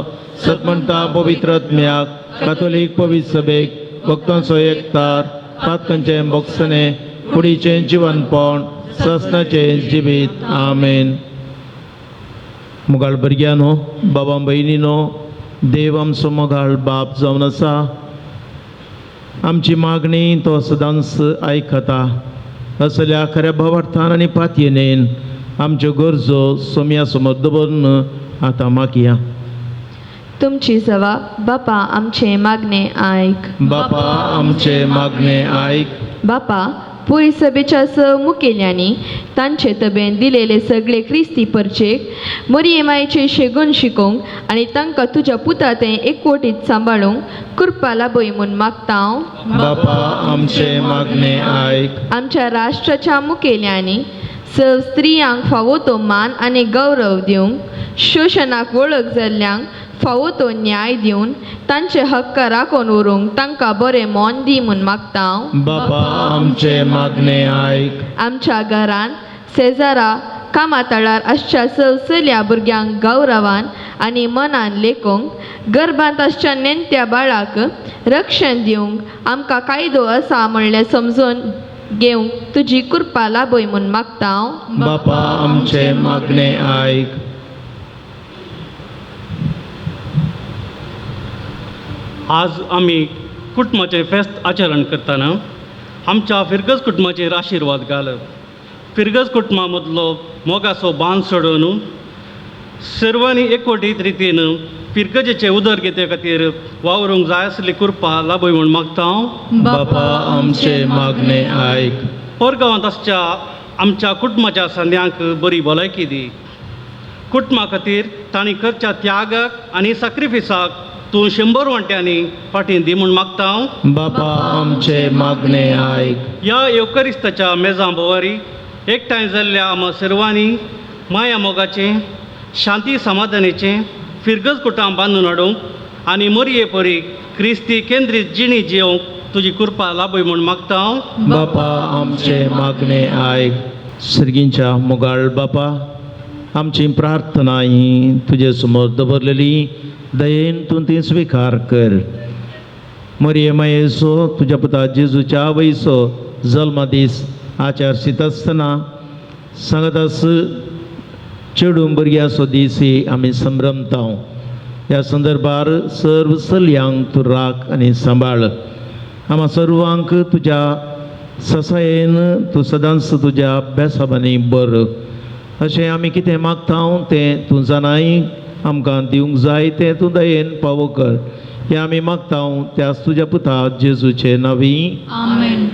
सतमंता पवित्र आत्म्याक कातोलीक पवित्र सभेक भक्तांचो एकतार पातकांचें बोगसणें कुडीचें जिवनपण ससनाचें जिवीत. आमेन. मोगाळ भुरग्यांनो, बाबा भयणीनो, देव आमचो मोगाळ बाप जावन आसा. आमची मागणी तो सदांच आयकता. असल्या खऱ्या भावार्थान आनी पातयेन आमच्यो गरजो सोम्या समोर दवरून आतां मागया. तुमची सवा बापा आमचे मागणे आयक. बापा आमचे मागणे आयक. बापा पुरी सभेच्या स मुखेल्यांनी तांचे तबेन दिलेले सगळे क्रिस्ती परचेक मोरये मायेचे शेगून शिकोवंक आनी तांकां तुज्या पुता तें एकवटीत सांबाळूंक कृपा लाभय म्हूण मागता हांव. बापा आमचे मागणे आयक. आमच्या राष्ट्राच्या मुखेल्यांनी स स्त्रियांक फावो तो मान आनी गौरव दिवंक, शोशणाक वळख जाल्ल्यांक फावो तो न्याय दिवन तांचे हक्क राखून उरूंक तांकां बरें मन दी म्हूण मागता हांव. बापा आमचे मागणे आयक. आमच्या घरांत शेजारा कामातळार आसच्या सलसल्या भुरग्यांक गौरवान आनी मनान लेखूंक, गर्भांत आसच्या नेणत्या बाळाक रक्षण दिवंक आमकां कायदो आसा म्हणलें समजून घेवंक तुजी कृपा लाभय म्हूण मागता हांव. बापा आमचे मागणे आयक. आज आमी कुटुंबाचें फेस्त आचरण करतना आमच्या फिरगज कुटुंबाचेर आशिर्वाद घाल. फिरगज कुटुंबा मदलो मोगाचो बांद सोडून सर्वांनी एकवटीत रितीन फिरगजेचे उदरगते खातीर वावरूंक जाय आसली कृपा लाभय म्हूण मागता हांव. बापा आमचे मागणे आयक. परगांवांत आसच्या आमच्या कुटुंबाच्या संद्यांक बरी भलायकी दी. कुटुंबा खातीर तांणी करच्या त्यागाक आनी साक्रिफिसाक तूं 100 वांट्यांनी फाटीं दी म्हूण मागता हांव. बापा आमचे मागणे आयक. ह्या येवकरिस्ताच्या मेजां भोवारी एकठांय जाल्ल्या आमा सर्वांनी माया मोगाचें, शांती समाधानाचें फिरगज कुटां बांदून हाडूंक आनी मोरये परी क्रिस्ती केंद्रीत जिणी जियोवंक तुजी कृपा लाभय म्हूण मागता हांव. बापा आमचे मागणे आयक. सर्गींच्या मोगाळ बापा, आमची प्रार्थना ही तुजे समोर दवरलेली दयेन तूं ती स्विकार कर. मरिये मायेचो तुज्या पुता जेजूच्या आवयचो जल्मदीस आचारशीत आसतना सांगत चेडूं भुरग्याचो दीस ही आमी संभ्रमता. ह्या संदर्भार सर्व चलयांक तूं राख आनी सांबाळ. आमा सर्वांक तुज्या ससायेन तूं सदांच तुज्या बेसाबांनी बर अशें आमी कितें मागता तें तूं जाणाय. आमकां दिवंक जाय तें तूं दयेन पावो कर. हें आमी मागता त्याच तुज्या पुता जेजूचे नांवी. आमेन.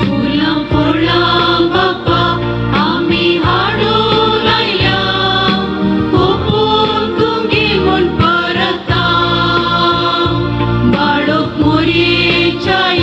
फुलां फळां बाप्पा आमी हाडून आयल्या, पोपून तुमगे म्हूण परता, बाळक मोरयेच्या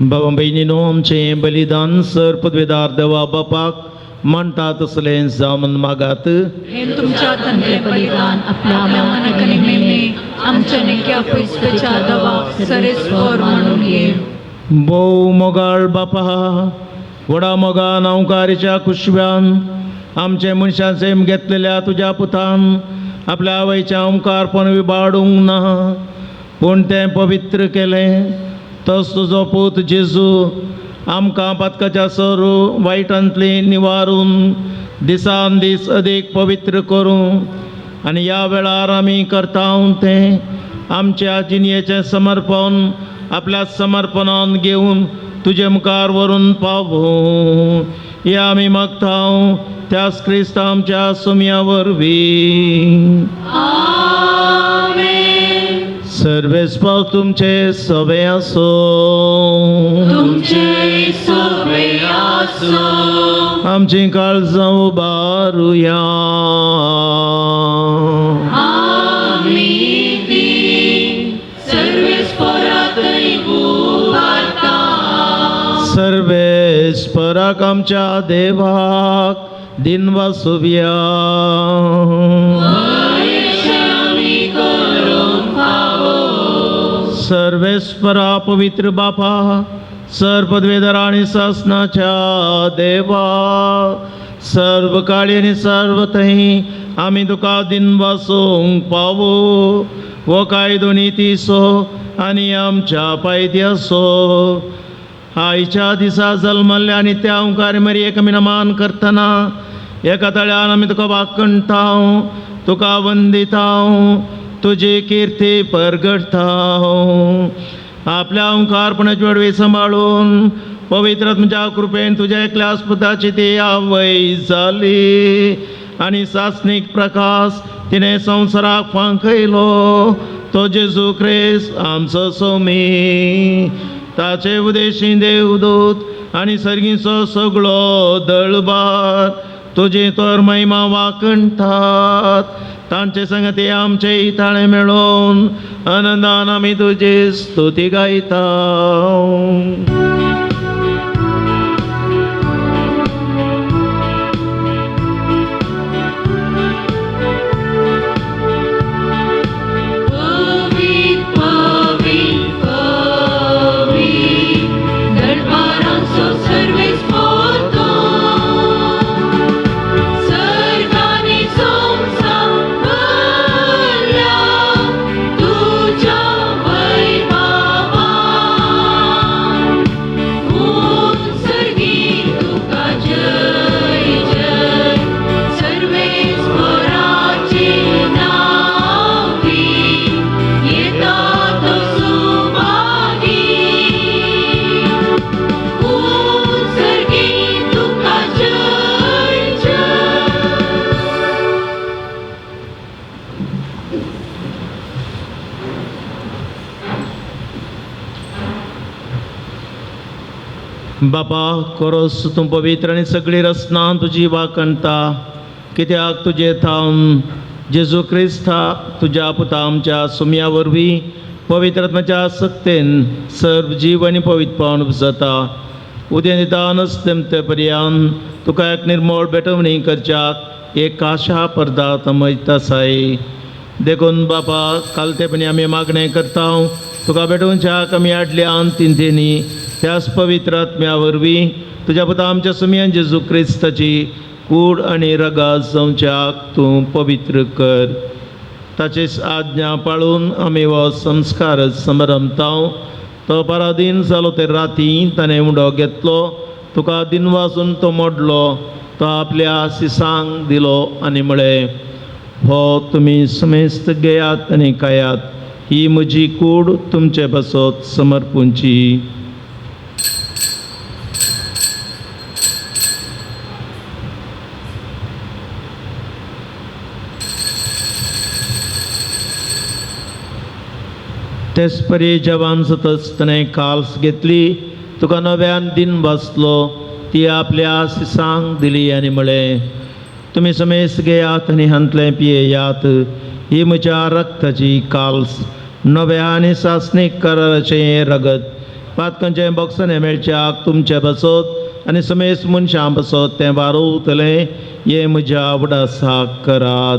बाबा भयणीनो आमचें बलिदान सर पदवेदार देवा बापाक मांडटा तसलें जावन मागात. हे तुमच्या हातांतलें बलिदान आपल्या मनाक आनी मेमे आमच्या नेक्या पयसच्या दवा सरेस्वर म्हणून ये. भोव मोगाळ बापा, व्हडा मोगान अंकारीच्या कुशव्यान आमचे मनशां सेम घेतलेल्या तुज्या पुतान आपल्या आवयच्या ओंकारपण विबाडूंक ना, पूण तें पवित्र केलें. तस तुजो पूत जेजू आमकां पातकाच्या सरू वायटांतली निवारून दिसान दीस अदीक पवित्र करूं आनी ह्या वेळार आमी करता तें आमच्या जिणयेचें समर्पण आपल्या समर्पणान घेवन तुजे मुखार व्हरून पावूं. हे आमी मागता त्याच क्रिस्त आमच्या सुमया वरवीं. सर्वेस्पाव तुमचे सवे आसो. तुमचे सवे आसो. आमची काळजां उबारुया. आमी ती सर्वेस्परातय उबारता. सर्वेस्पराक आमच्या देवाक दिनवासुया. सर्वेस्परा पवित्र बापा, सर्व पदवेधर आनी सासनाच्या देवा, सर्व काळी आनी सर्व थंय आमी तुका दिनवासूंक पावो हो कायदो नितीचो आनी आमच्या पायद्याचो. आयच्या दिसा जल्मल्ल्या आनी त्या ओंकार मरयेक आमी नमान करतना एका तळ्यान आमी तुका वाकणटा, तुका वंदिता, तुजी किर्ती परगडटा. आपल्या ओंकारपणाची वडवी सांबाळून पवित्र तुमच्या कृपेन तुज्या एकल्या आस्पदाची ती आवय जाली आनी सासणीक प्रकाश तिणें संवसाराक फांकयलो तो जेजू क्रिस्त आमचो सोमी. ताचे उदेशी देवदूत आनी सर्गीचो सगळो दळबार तुजी तर महिमा वाकणटात. तांचे संगती आमचे ताळे मेळोवन आनंदान आमी तुजी स्तुती गायता. बापा कोरोस तूं पवित्र आनी सगळी रचना तुजी वाकणता, कित्याक तुजे थावन जेजू क्रिस्ता तुज्या पुता आमच्या सुमया वरवीं पवित्र आत्म्याच्या सक्तेन सर्व जीव आनी पवित्रपण उपजता. उदें दिता नसतेमते पर्यान तुका एक निर्मळ भेटवणी करच्याक एक आशा परदा तमयत आसाय. देखून बापा कालतेपणी आमी मागणें करता तुका भेटोवच्याक आमी हाडल्या तिंतेनी त्याच पवित्र आत्म्या वरवीं तुज्या पुता आमच्या सुमयान जेजू क्रिस्ताची कूड आनी रगात जावच्याक तूं पवित्र कर. ताचेच आज्ञा पाळून आमी हो संस्कार समरमता. तो पराधीन जालो ते राती ताणें उंडो घेतलो, तुका दिनवासून तो मोडलो, तो आपल्या सिसांक दिलो आनी म्हळें, हो तुमी समेस्त घेयात आनी खायात, ही म्हजी कूड तुमचे पासत समर्पूंची. तेच परी जवान सतच ताणें काल्स घेतली, तुका नव्यान दिन बसलो, ती आपल्या सिसांक दिली आनी म्हळें, तुमी समेस्त घेयात आनी हांतलें पियेयात, ही म्हज्या रक्ताची काल्स, नव्या आनी सासणीक कराराचें रगत. पातकांचें बॉक्सांनी मेळच्याक तुमचे बसत आनी समेस्त मनशां बसत तें वारोवतलें हें म्हज्या उडासाक करात.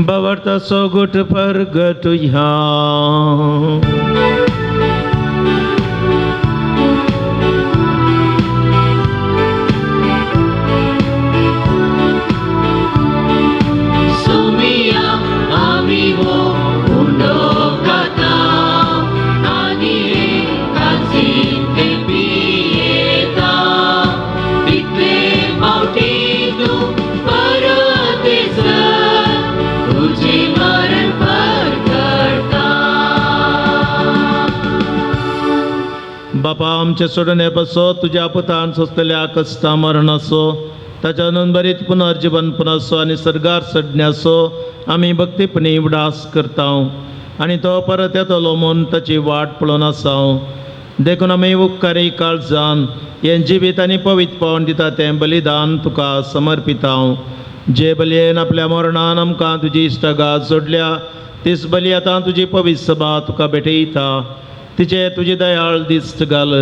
बावर्ताचो गुट परगटुया. सुमिया आमी हो उंडो खाता आनी काजीन ते पियेता तितले फावटी तूं परत येसर तुजें मरण परगटा. बापा आमचे सोडणे बसो तुज्या पुतान सोंसलेल्या कश्टा मरणाचो ताच्या नोंदबरीत पुनर्जीवन पुनसो आनी सर्गार सडण्याचो आमी भक्तीपणी उडास करता आनी तो परत येतलो म्हूण ताची वाट पळोवन आसा. देखून आमी उपकारी काळजान हें जिवीत आनी पवित्रपण दिता तें बलिदान तुका समर्पिता. जे बलयेन आपल्या मरणान आमकां तुजी इश्टागात जोडल्या तीच बली आतां तुजी पवित्र सभा तुका भेटयता. तिचे तुजी दयाळ दिश्ट घाल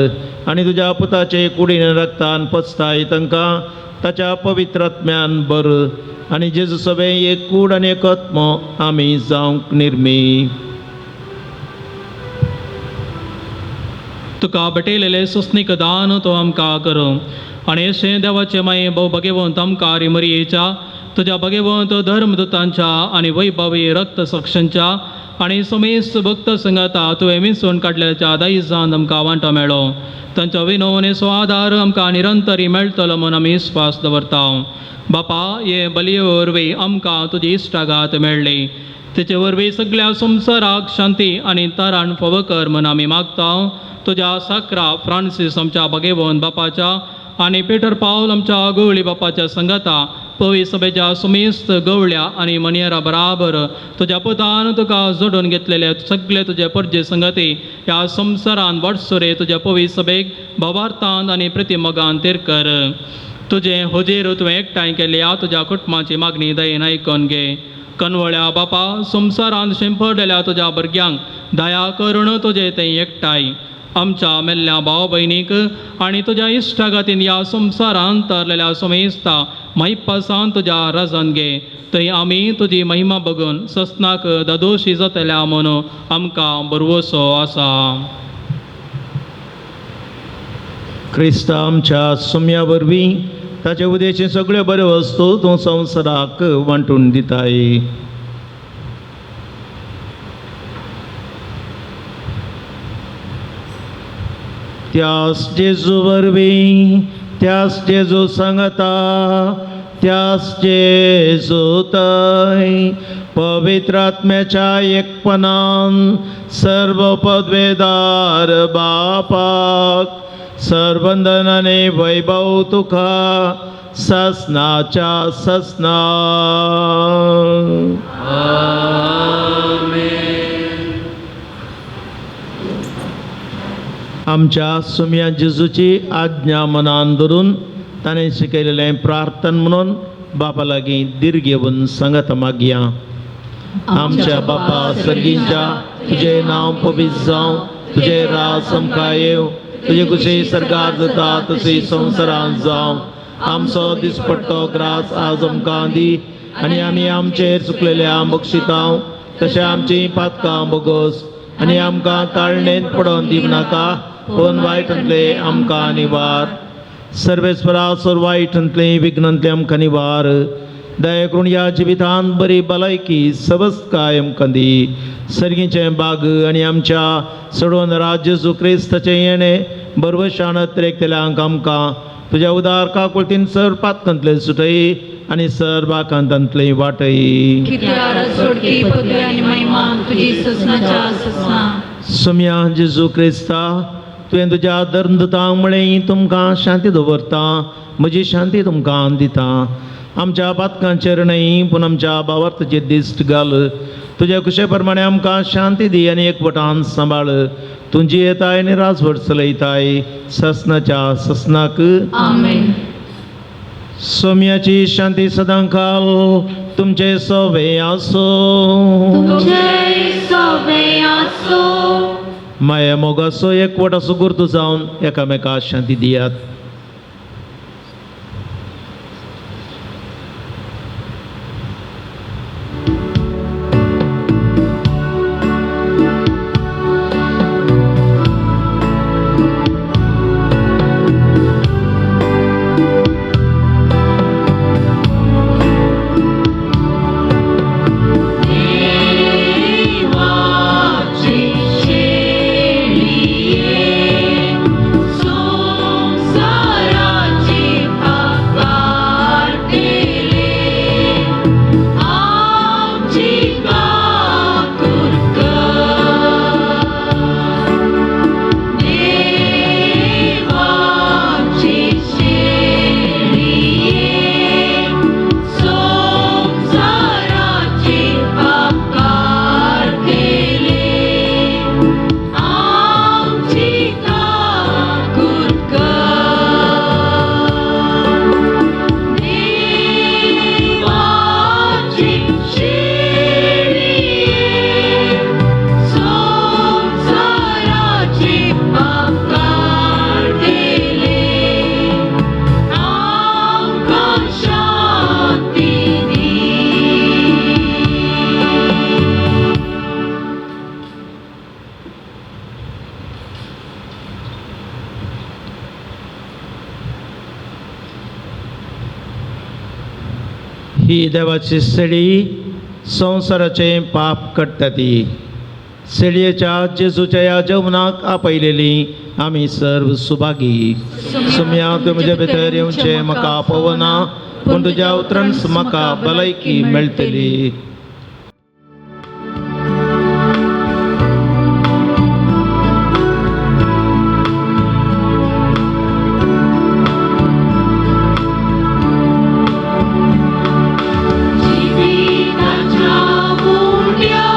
आनी तुज्या पुताचे कुडीन रक्तान पचताय तांकां ताच्या पवित्र आत्म्यान बर आनी जेजू सगळें एक कूड आनी एक आत्मो आमी जावंक निर्मी. तुका भेटयलेलें सोंसणीक दान तो आमकां करूं आनी अशें देवाचें माये भोव भगेवंत आमकां मरियेच्या तुज्या भगेवंत धर्मदुतांच्या आनी वैभवी रक्त सक्षांच्या आनी समेस्त भक्त संगाता तुवें विंचून काडलेल्या दायजान आमकां वांटो मेळ्ळो. तांचो विनवणेचो आदार आमकां निरंतरी मेळटलो म्हूण आमी विस्वास दवरता. बापा हे बलये वरवीं आमकां तुजी इश्टागात मेळ्ळी तेचे वरवीं सगळ्या संवसाराक शांती आनी तारण फावो कर म्हूण आमी मागता. तुज्या साकरा फ्रांसीस आमच्या भगेवन बापाच्या आनी पिटर पावल आमच्या गवळी बापाच्या संगता पवी सभेच्या सुमेस्त गवळ्या आनी मनियरा बराबर तुज्या पुतान तुका जोडून घेतलेले सगळे तुजे परजे संगती ह्या संवसारान वाटसुरे तुज्या पवी सभेक भावार्थान आनी प्रतिमोगान तेर कर. तुजें हुजीर तुवें एकठांय केल्या तुज्या कुटुंबाची मागणी दयेन आयकून घे. कनवळ्या बापा संवसारान शिंपडलेल्या तुज्या भुरग्यांक दया करून तुजें तें एकठांय आमच्या मेल्ल्या भाव भयणीक आनी तुज्या इश्टागातीन ह्या संवसारान तरलेल्या समेस्ता मायपासान तुज्या राजान घे. थंय आमी तुजी महिमा बघून ससनाक दादोशी जातल्या म्हणून आमकां बरवसो आसा. क्रिस्ता आमच्या सुम्या वरवीं ताचे उदेचे सगळ्यो बऱ्यो वस्तू तूं संवसाराक वांटून दिताय. त्यास जेजू वरवीं त्यास जेजू सांगता त्यास जेजू तय पवित्र आत्म्याच्या एकपणान सर्व पदवेदार बापाक सर्वंदनाने वैभव तुका ससनाच्या ससना. आमच्या सुम्या जेजूची आज्ञा मनान धरून ताणें शिकयलेलें प्रार्थन म्हणून बापा लागीं धीर घेवन सांगत मागया. आमच्या बापा सर्गींच्या तुजें नांव पवित्र जावं, तुजें राज आमकां येवं, तुजे कुशी सर्गार जाता तशी संवसारांत जावं. आमचो दिसपट्टो ग्रास आज आमकां दी आनी आमी आमचेर चुकलेल्या बक्षितांव तशें आमचीं पातकां बोगोस आनी आमकां ताळणेंत पडोवन दिवं नाका पूण वायटांतले आमकां निवार. सर्वेस्परा सोर वायटांतले विघ्नांतले आमकां निवार. दया करून ह्या जिवितांत बरी भलायकी सवस्तकाय आमकां दी. सर्गीचें बाग आनी आमच्या सोडून राज्य जेजू क्रिस्ताचें येणें बरवशान त्रेकतल्यांक आमकां तुज्या उदार काकुळतीन सर पातकांतले सुटय आनी सर बाकांतांतले वाटय. सुम्या जेजू क्रिस्ता तुवें तुज्या धर्मदुतांक म्हळें तुमकां शांती दवरता म्हजी शांती तुमकां दिता. आमच्या पातकांचेर न्हय पूण आमच्या भावार्थाचेर दिश्ट घाल. तुज्या कुशे प्रमाणे आमकां शांती दी आनी एकवटान सांबाळ. तुजी येताय आनी राजवट चलयताय ससनाच्या ससनाक. आमेन. सोम्याची शांती सदांकाल तुमचे सोबे आसो. तुमचे सोबे आसो. माया मोगाचो एकवट असो गुर्तू जावन एकामेका शांती दियात. देवाची शेळये संसाराची पाप काडतले, आमची काकूट कर. देवाची शेळये संसाराची पाप काडतले, आमची काकूट कर. देवाची शेळये संसाराची पाप काडतले, आमकां शांती दी. ही देवाची सेडी संवसाराचें पाप काडटा ती सेडयेच्या जेजूच्या ह्या जेवणाक आपयलेली आमी सर्व सुभागी. सुम्या तूं म्हज्या भितर येवचें म्हाका आपोवना, पूण तुज्या उतरान म्हाका भलायकी मेळटली. जिविताच्या उंड्या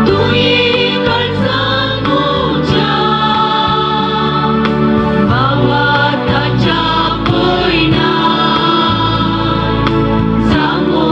तुयें कळसान म्हज्या भावार्थाच्या पयणान सांगो.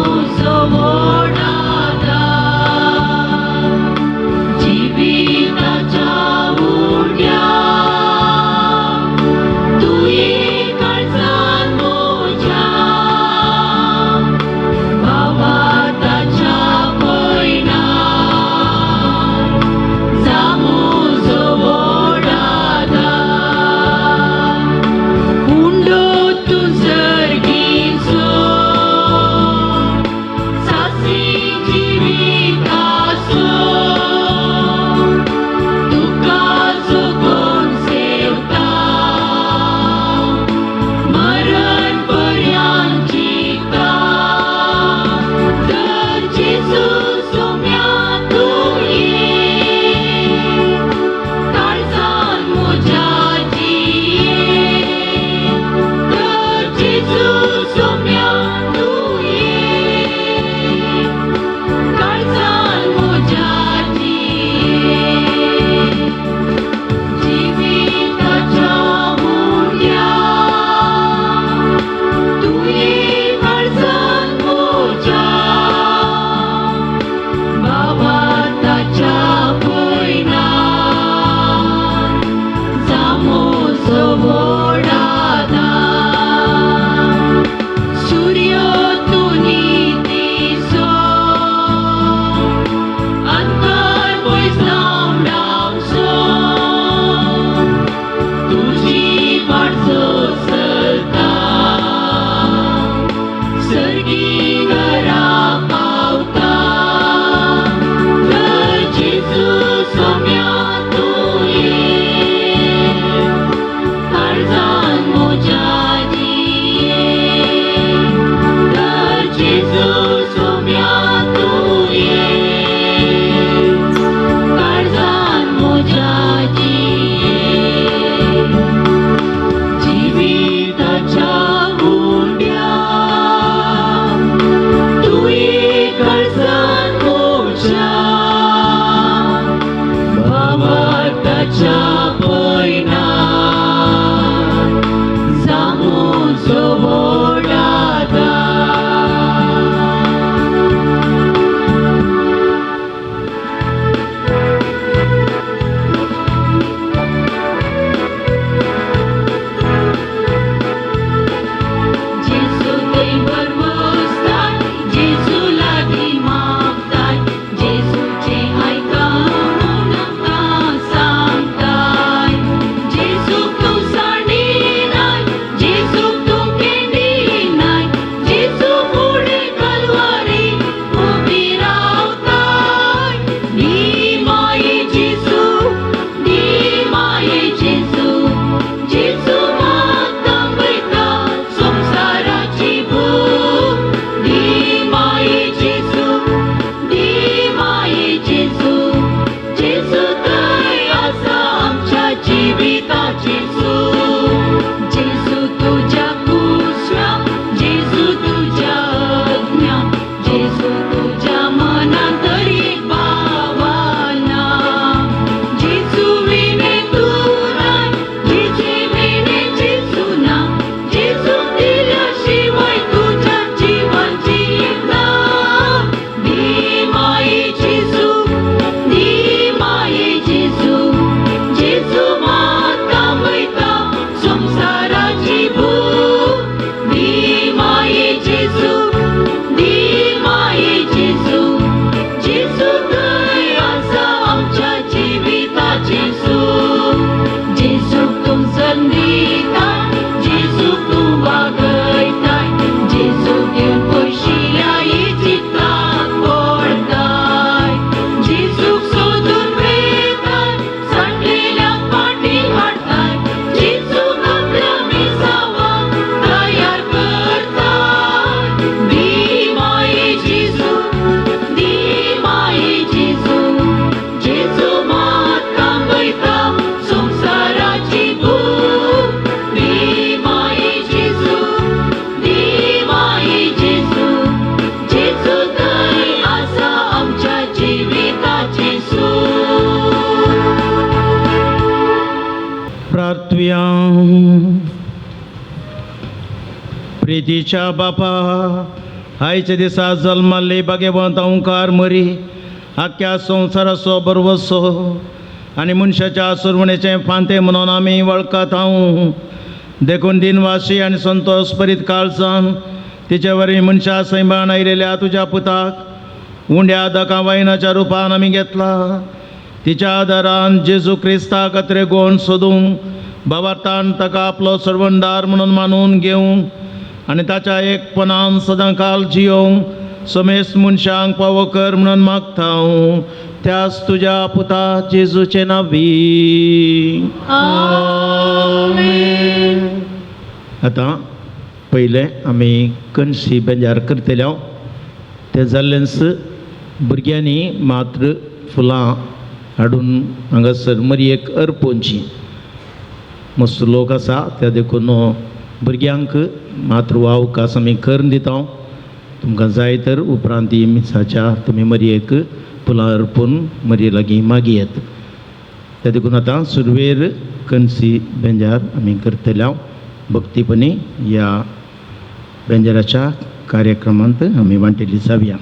प्रितीच्या बापा, आयच्या दिसा जल्माल्ली भाग्यवंत ओंकार मरी आख्ख्या संवसाराचो बरवसो आनी मनशाच्या सुरवणेचें फांतें म्हणून आमी वळखत हांव. देखून दिनवासी आनी संतोष परीत काळजान तिचे वरवीं मनशा सैमान आयिल्ल्या तुज्या पुताक उंड्या दका वायनाच्या रुपान आमी घेतला. तिच्या आदारान जेजू क्रिस्ताक अत्रेगोण सोदूंक बाबार्थान ताका आपलो सर्वणदार म्हणून मानून घेवंक आनी ताच्या एकपणान सदांकाल जियोवंक समेस्त मनशांक पावो कर म्हणून मागता हांव त्याच तुज्या पुता जेजूचे नांवी. आतां पयलें आमी कणशी बेजार करतले. तें जाल्लेंच भुरग्यांनी मात्र फुलां हाडून हांगासर मरयेक अर्पोवची. मस्त लोक आसा त्या देखून भुरग्यांक मात्र हो अवकाश आमी करून दिता. तुमकां जाय तर उपरांत ती मिसाच्या तुमी मरयेक फुलां अर्पून मरये लागीं मागयेत. त्या देखून आतां सुरवेर कणसी बेंजार आमी करतले. भक्तीपणी ह्या बेंजाराच्या कार्यक्रमांत आमी वांटेली जावया.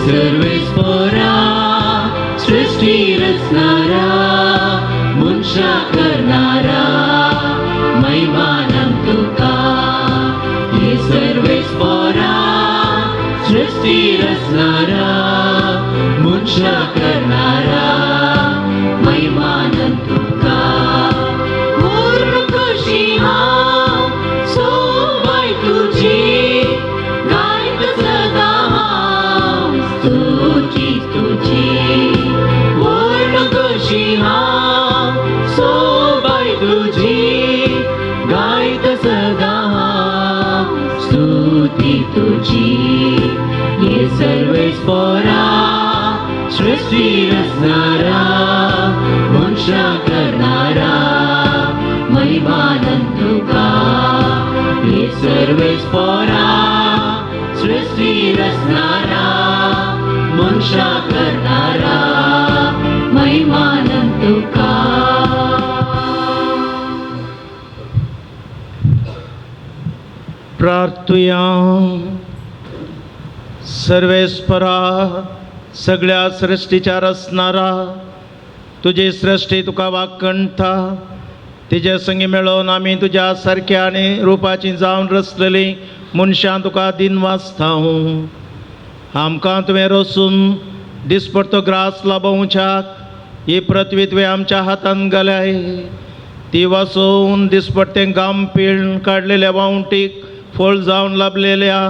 सर्वेस्पोरा सृष्टी रचणारा मनशा करणारा महिमानम तुका. हे सर्वेस्पोरा सृष्टी रचणारा मनशा करणारा महिमानम तुका. पूर्ण खुशी हांव सोबाय तुजी गायत सदा हांव स्तुती तुजी. पूर्ण खुशी हांव सोबाय तुजी गायत सदा हांव स्तुती तुजी. हे सर्वेस्पोरा सृष्टी रचणारा मनशा करणारा महिमानंद तुका. हे सर्वेस्पोरा सृष्टी रचणारा मनशा करणारा महिमानंद तुका. प्रार्थुया. सर्वेस्परा सगळ्या सृष्टीच्या रचणारा तुजी सृष्टी तुका वाकणटा तिजे संगी मेळोवन आमी तुज्या सारक्या आनी रुपाची जावन रचलेली मनशां तुका दिनवासता. आमकां तुवें रचून दिसपडतो ग्रास लाभोवच्याक ही पृथ्वी तुवें आमच्या हातान घाल्याय. ती वाचोवन दिसपडतें गाम पिळून काडलेल्या वावटीक फळ जावन लाभलेल्या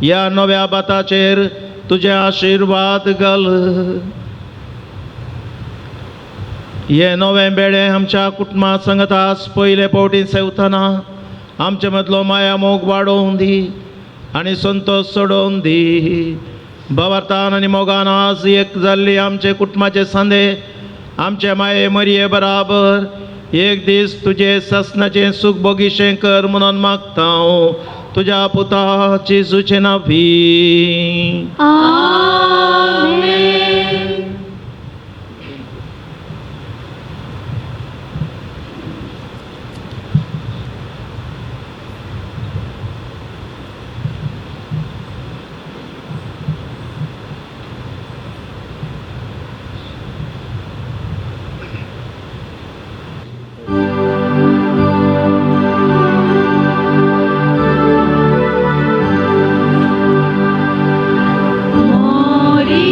ह्या नव्या भाताचेर तुजे आशिर्वाद घाल. हे नवें बेडे आमच्या कुटुंबा संगत आज पयले फावटी सेवतना आमचे मदलो माया मोग वाडोवन दी आनी संतोष सोडोवन दी. भावार्थान आनी मोगान आज एक जाल्ली आमचे कुटुंबाचे सांदे आमचे माये मरये बराबर एक दीस तुजे ससनाचें सूख बोगिशें कर म्हणून मागता हांव तुज्या पुता जेजूचें नांवी. आमेन. मोरी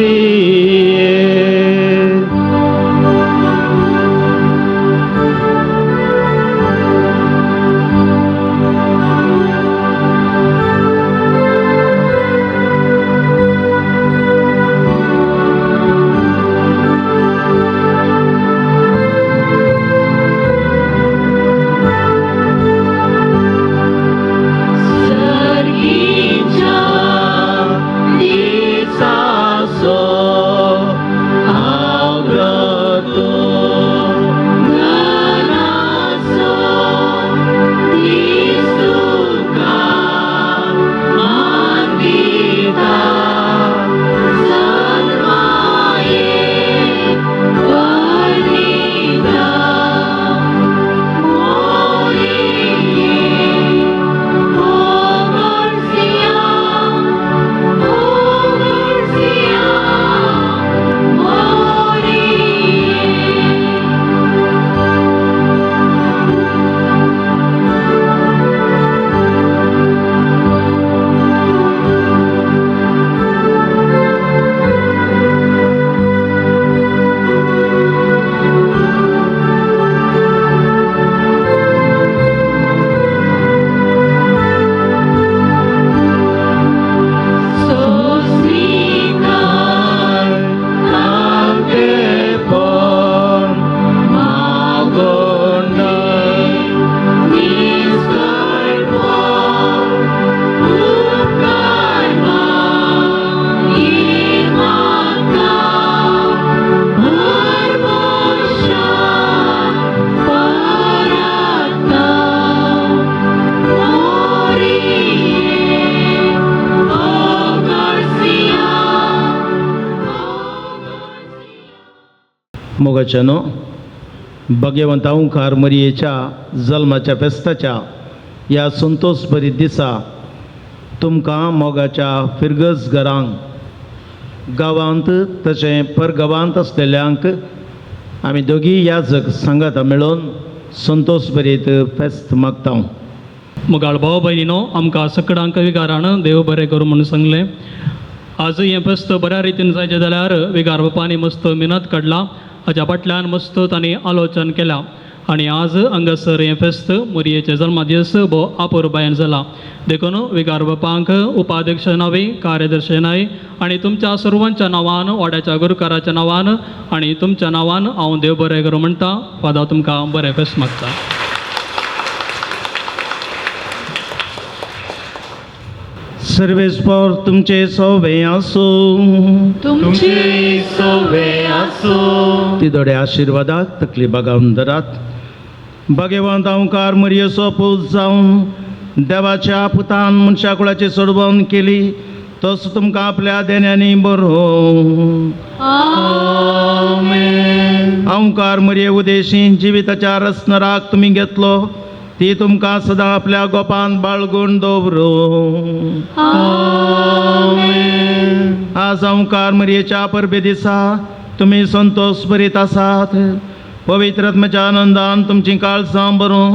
मरिये. सर्गीच्या दिसासो आवरतो घरासो दिसुका मानविता सन्माये वर्णिता मोरिये ओ गरसिया ओ गरसिया मोरिये. सोसिकार सामकेपण मागोण निस्कळपो उपकार माई माता भरभोशा पराता मोरिये ओ गरसिया मोगाच्यानो, भगवंत ओंकार मरियेच्या जल्माच्या फेस्ताच्या ह्या संतोष भरीत दिसा तुमकां मोगाच्या फिरगज घरांक, गांवांत तशें परगांवांत आसलेल्यांक आमी दोगी याजक सांगाता मेळोवन संतोष भरीत फेस्त मागता. मोगाळ भाव भयणीनो, आमकां सकडांक विगारान देव बरें करूं म्हणून सांगलें. आज हें फेस्त बऱ्या रितीन जायचें जाल्यार विगार बापांनी मस्त मिनत काडला, हाज्या फाटल्यान मस्त तांणी आलोचन केलां आनी आज हांगासर हें फेस्त मोरयेचें जल्मदीस भोव आपुरबायेन जाला. देखून विगार बापांक उपाध्यक्ष नांवी, कार्यदर्शी नांवी आनी तुमच्या सर्वांच्या नांवान, वाड्याच्या गुरुकाराच्या नांवान आनी तुमच्या नांवान हांव देव बरें करूं म्हणटा. फादर तुमकां बरें फेस्त मागता. सर्वेस्पर तुमचे सोवे आसूं. तुमचे सोवे आसूं. तिदोडे आशिर्वादाक तकली बागावन धरात. भगवंत ओंकार मरियेचो पूत जावन देवाच्या पुतान मनशा कुळाची सोडवण केली, तसो तुमकां आपल्या देण्यांनी बरो. ओंकार मरिये उदेशी जिविताच्या रसनराक तुमी घेतलो, ती तुमकां सदां आपल्या गोपान बाळगून दवरूं. आज ओंकार मरियेच्या परबे दिसा तुमी संतोष भरीत आसात. पवित्र आत्म्याच्या आनंदान तुमची काळजां भरूं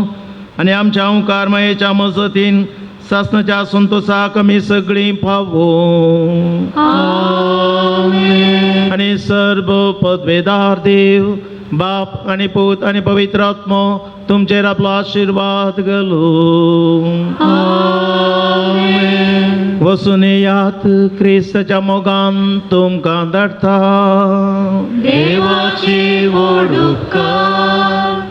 आनी आमच्या ओंकार मायेच्या मजतीन सासणाच्या संतोषाक आमी सगळीं पावूं. आनी सर्व पदवेदार देव बाप आनी पूत आनी पवित्र आत्मो तुमचेर आपलो आशिर्वाद घालूं. वसून येयात, क्रिस्ताच्या मोगान तुमकां धाडटा. देवाची व्हड उपकार.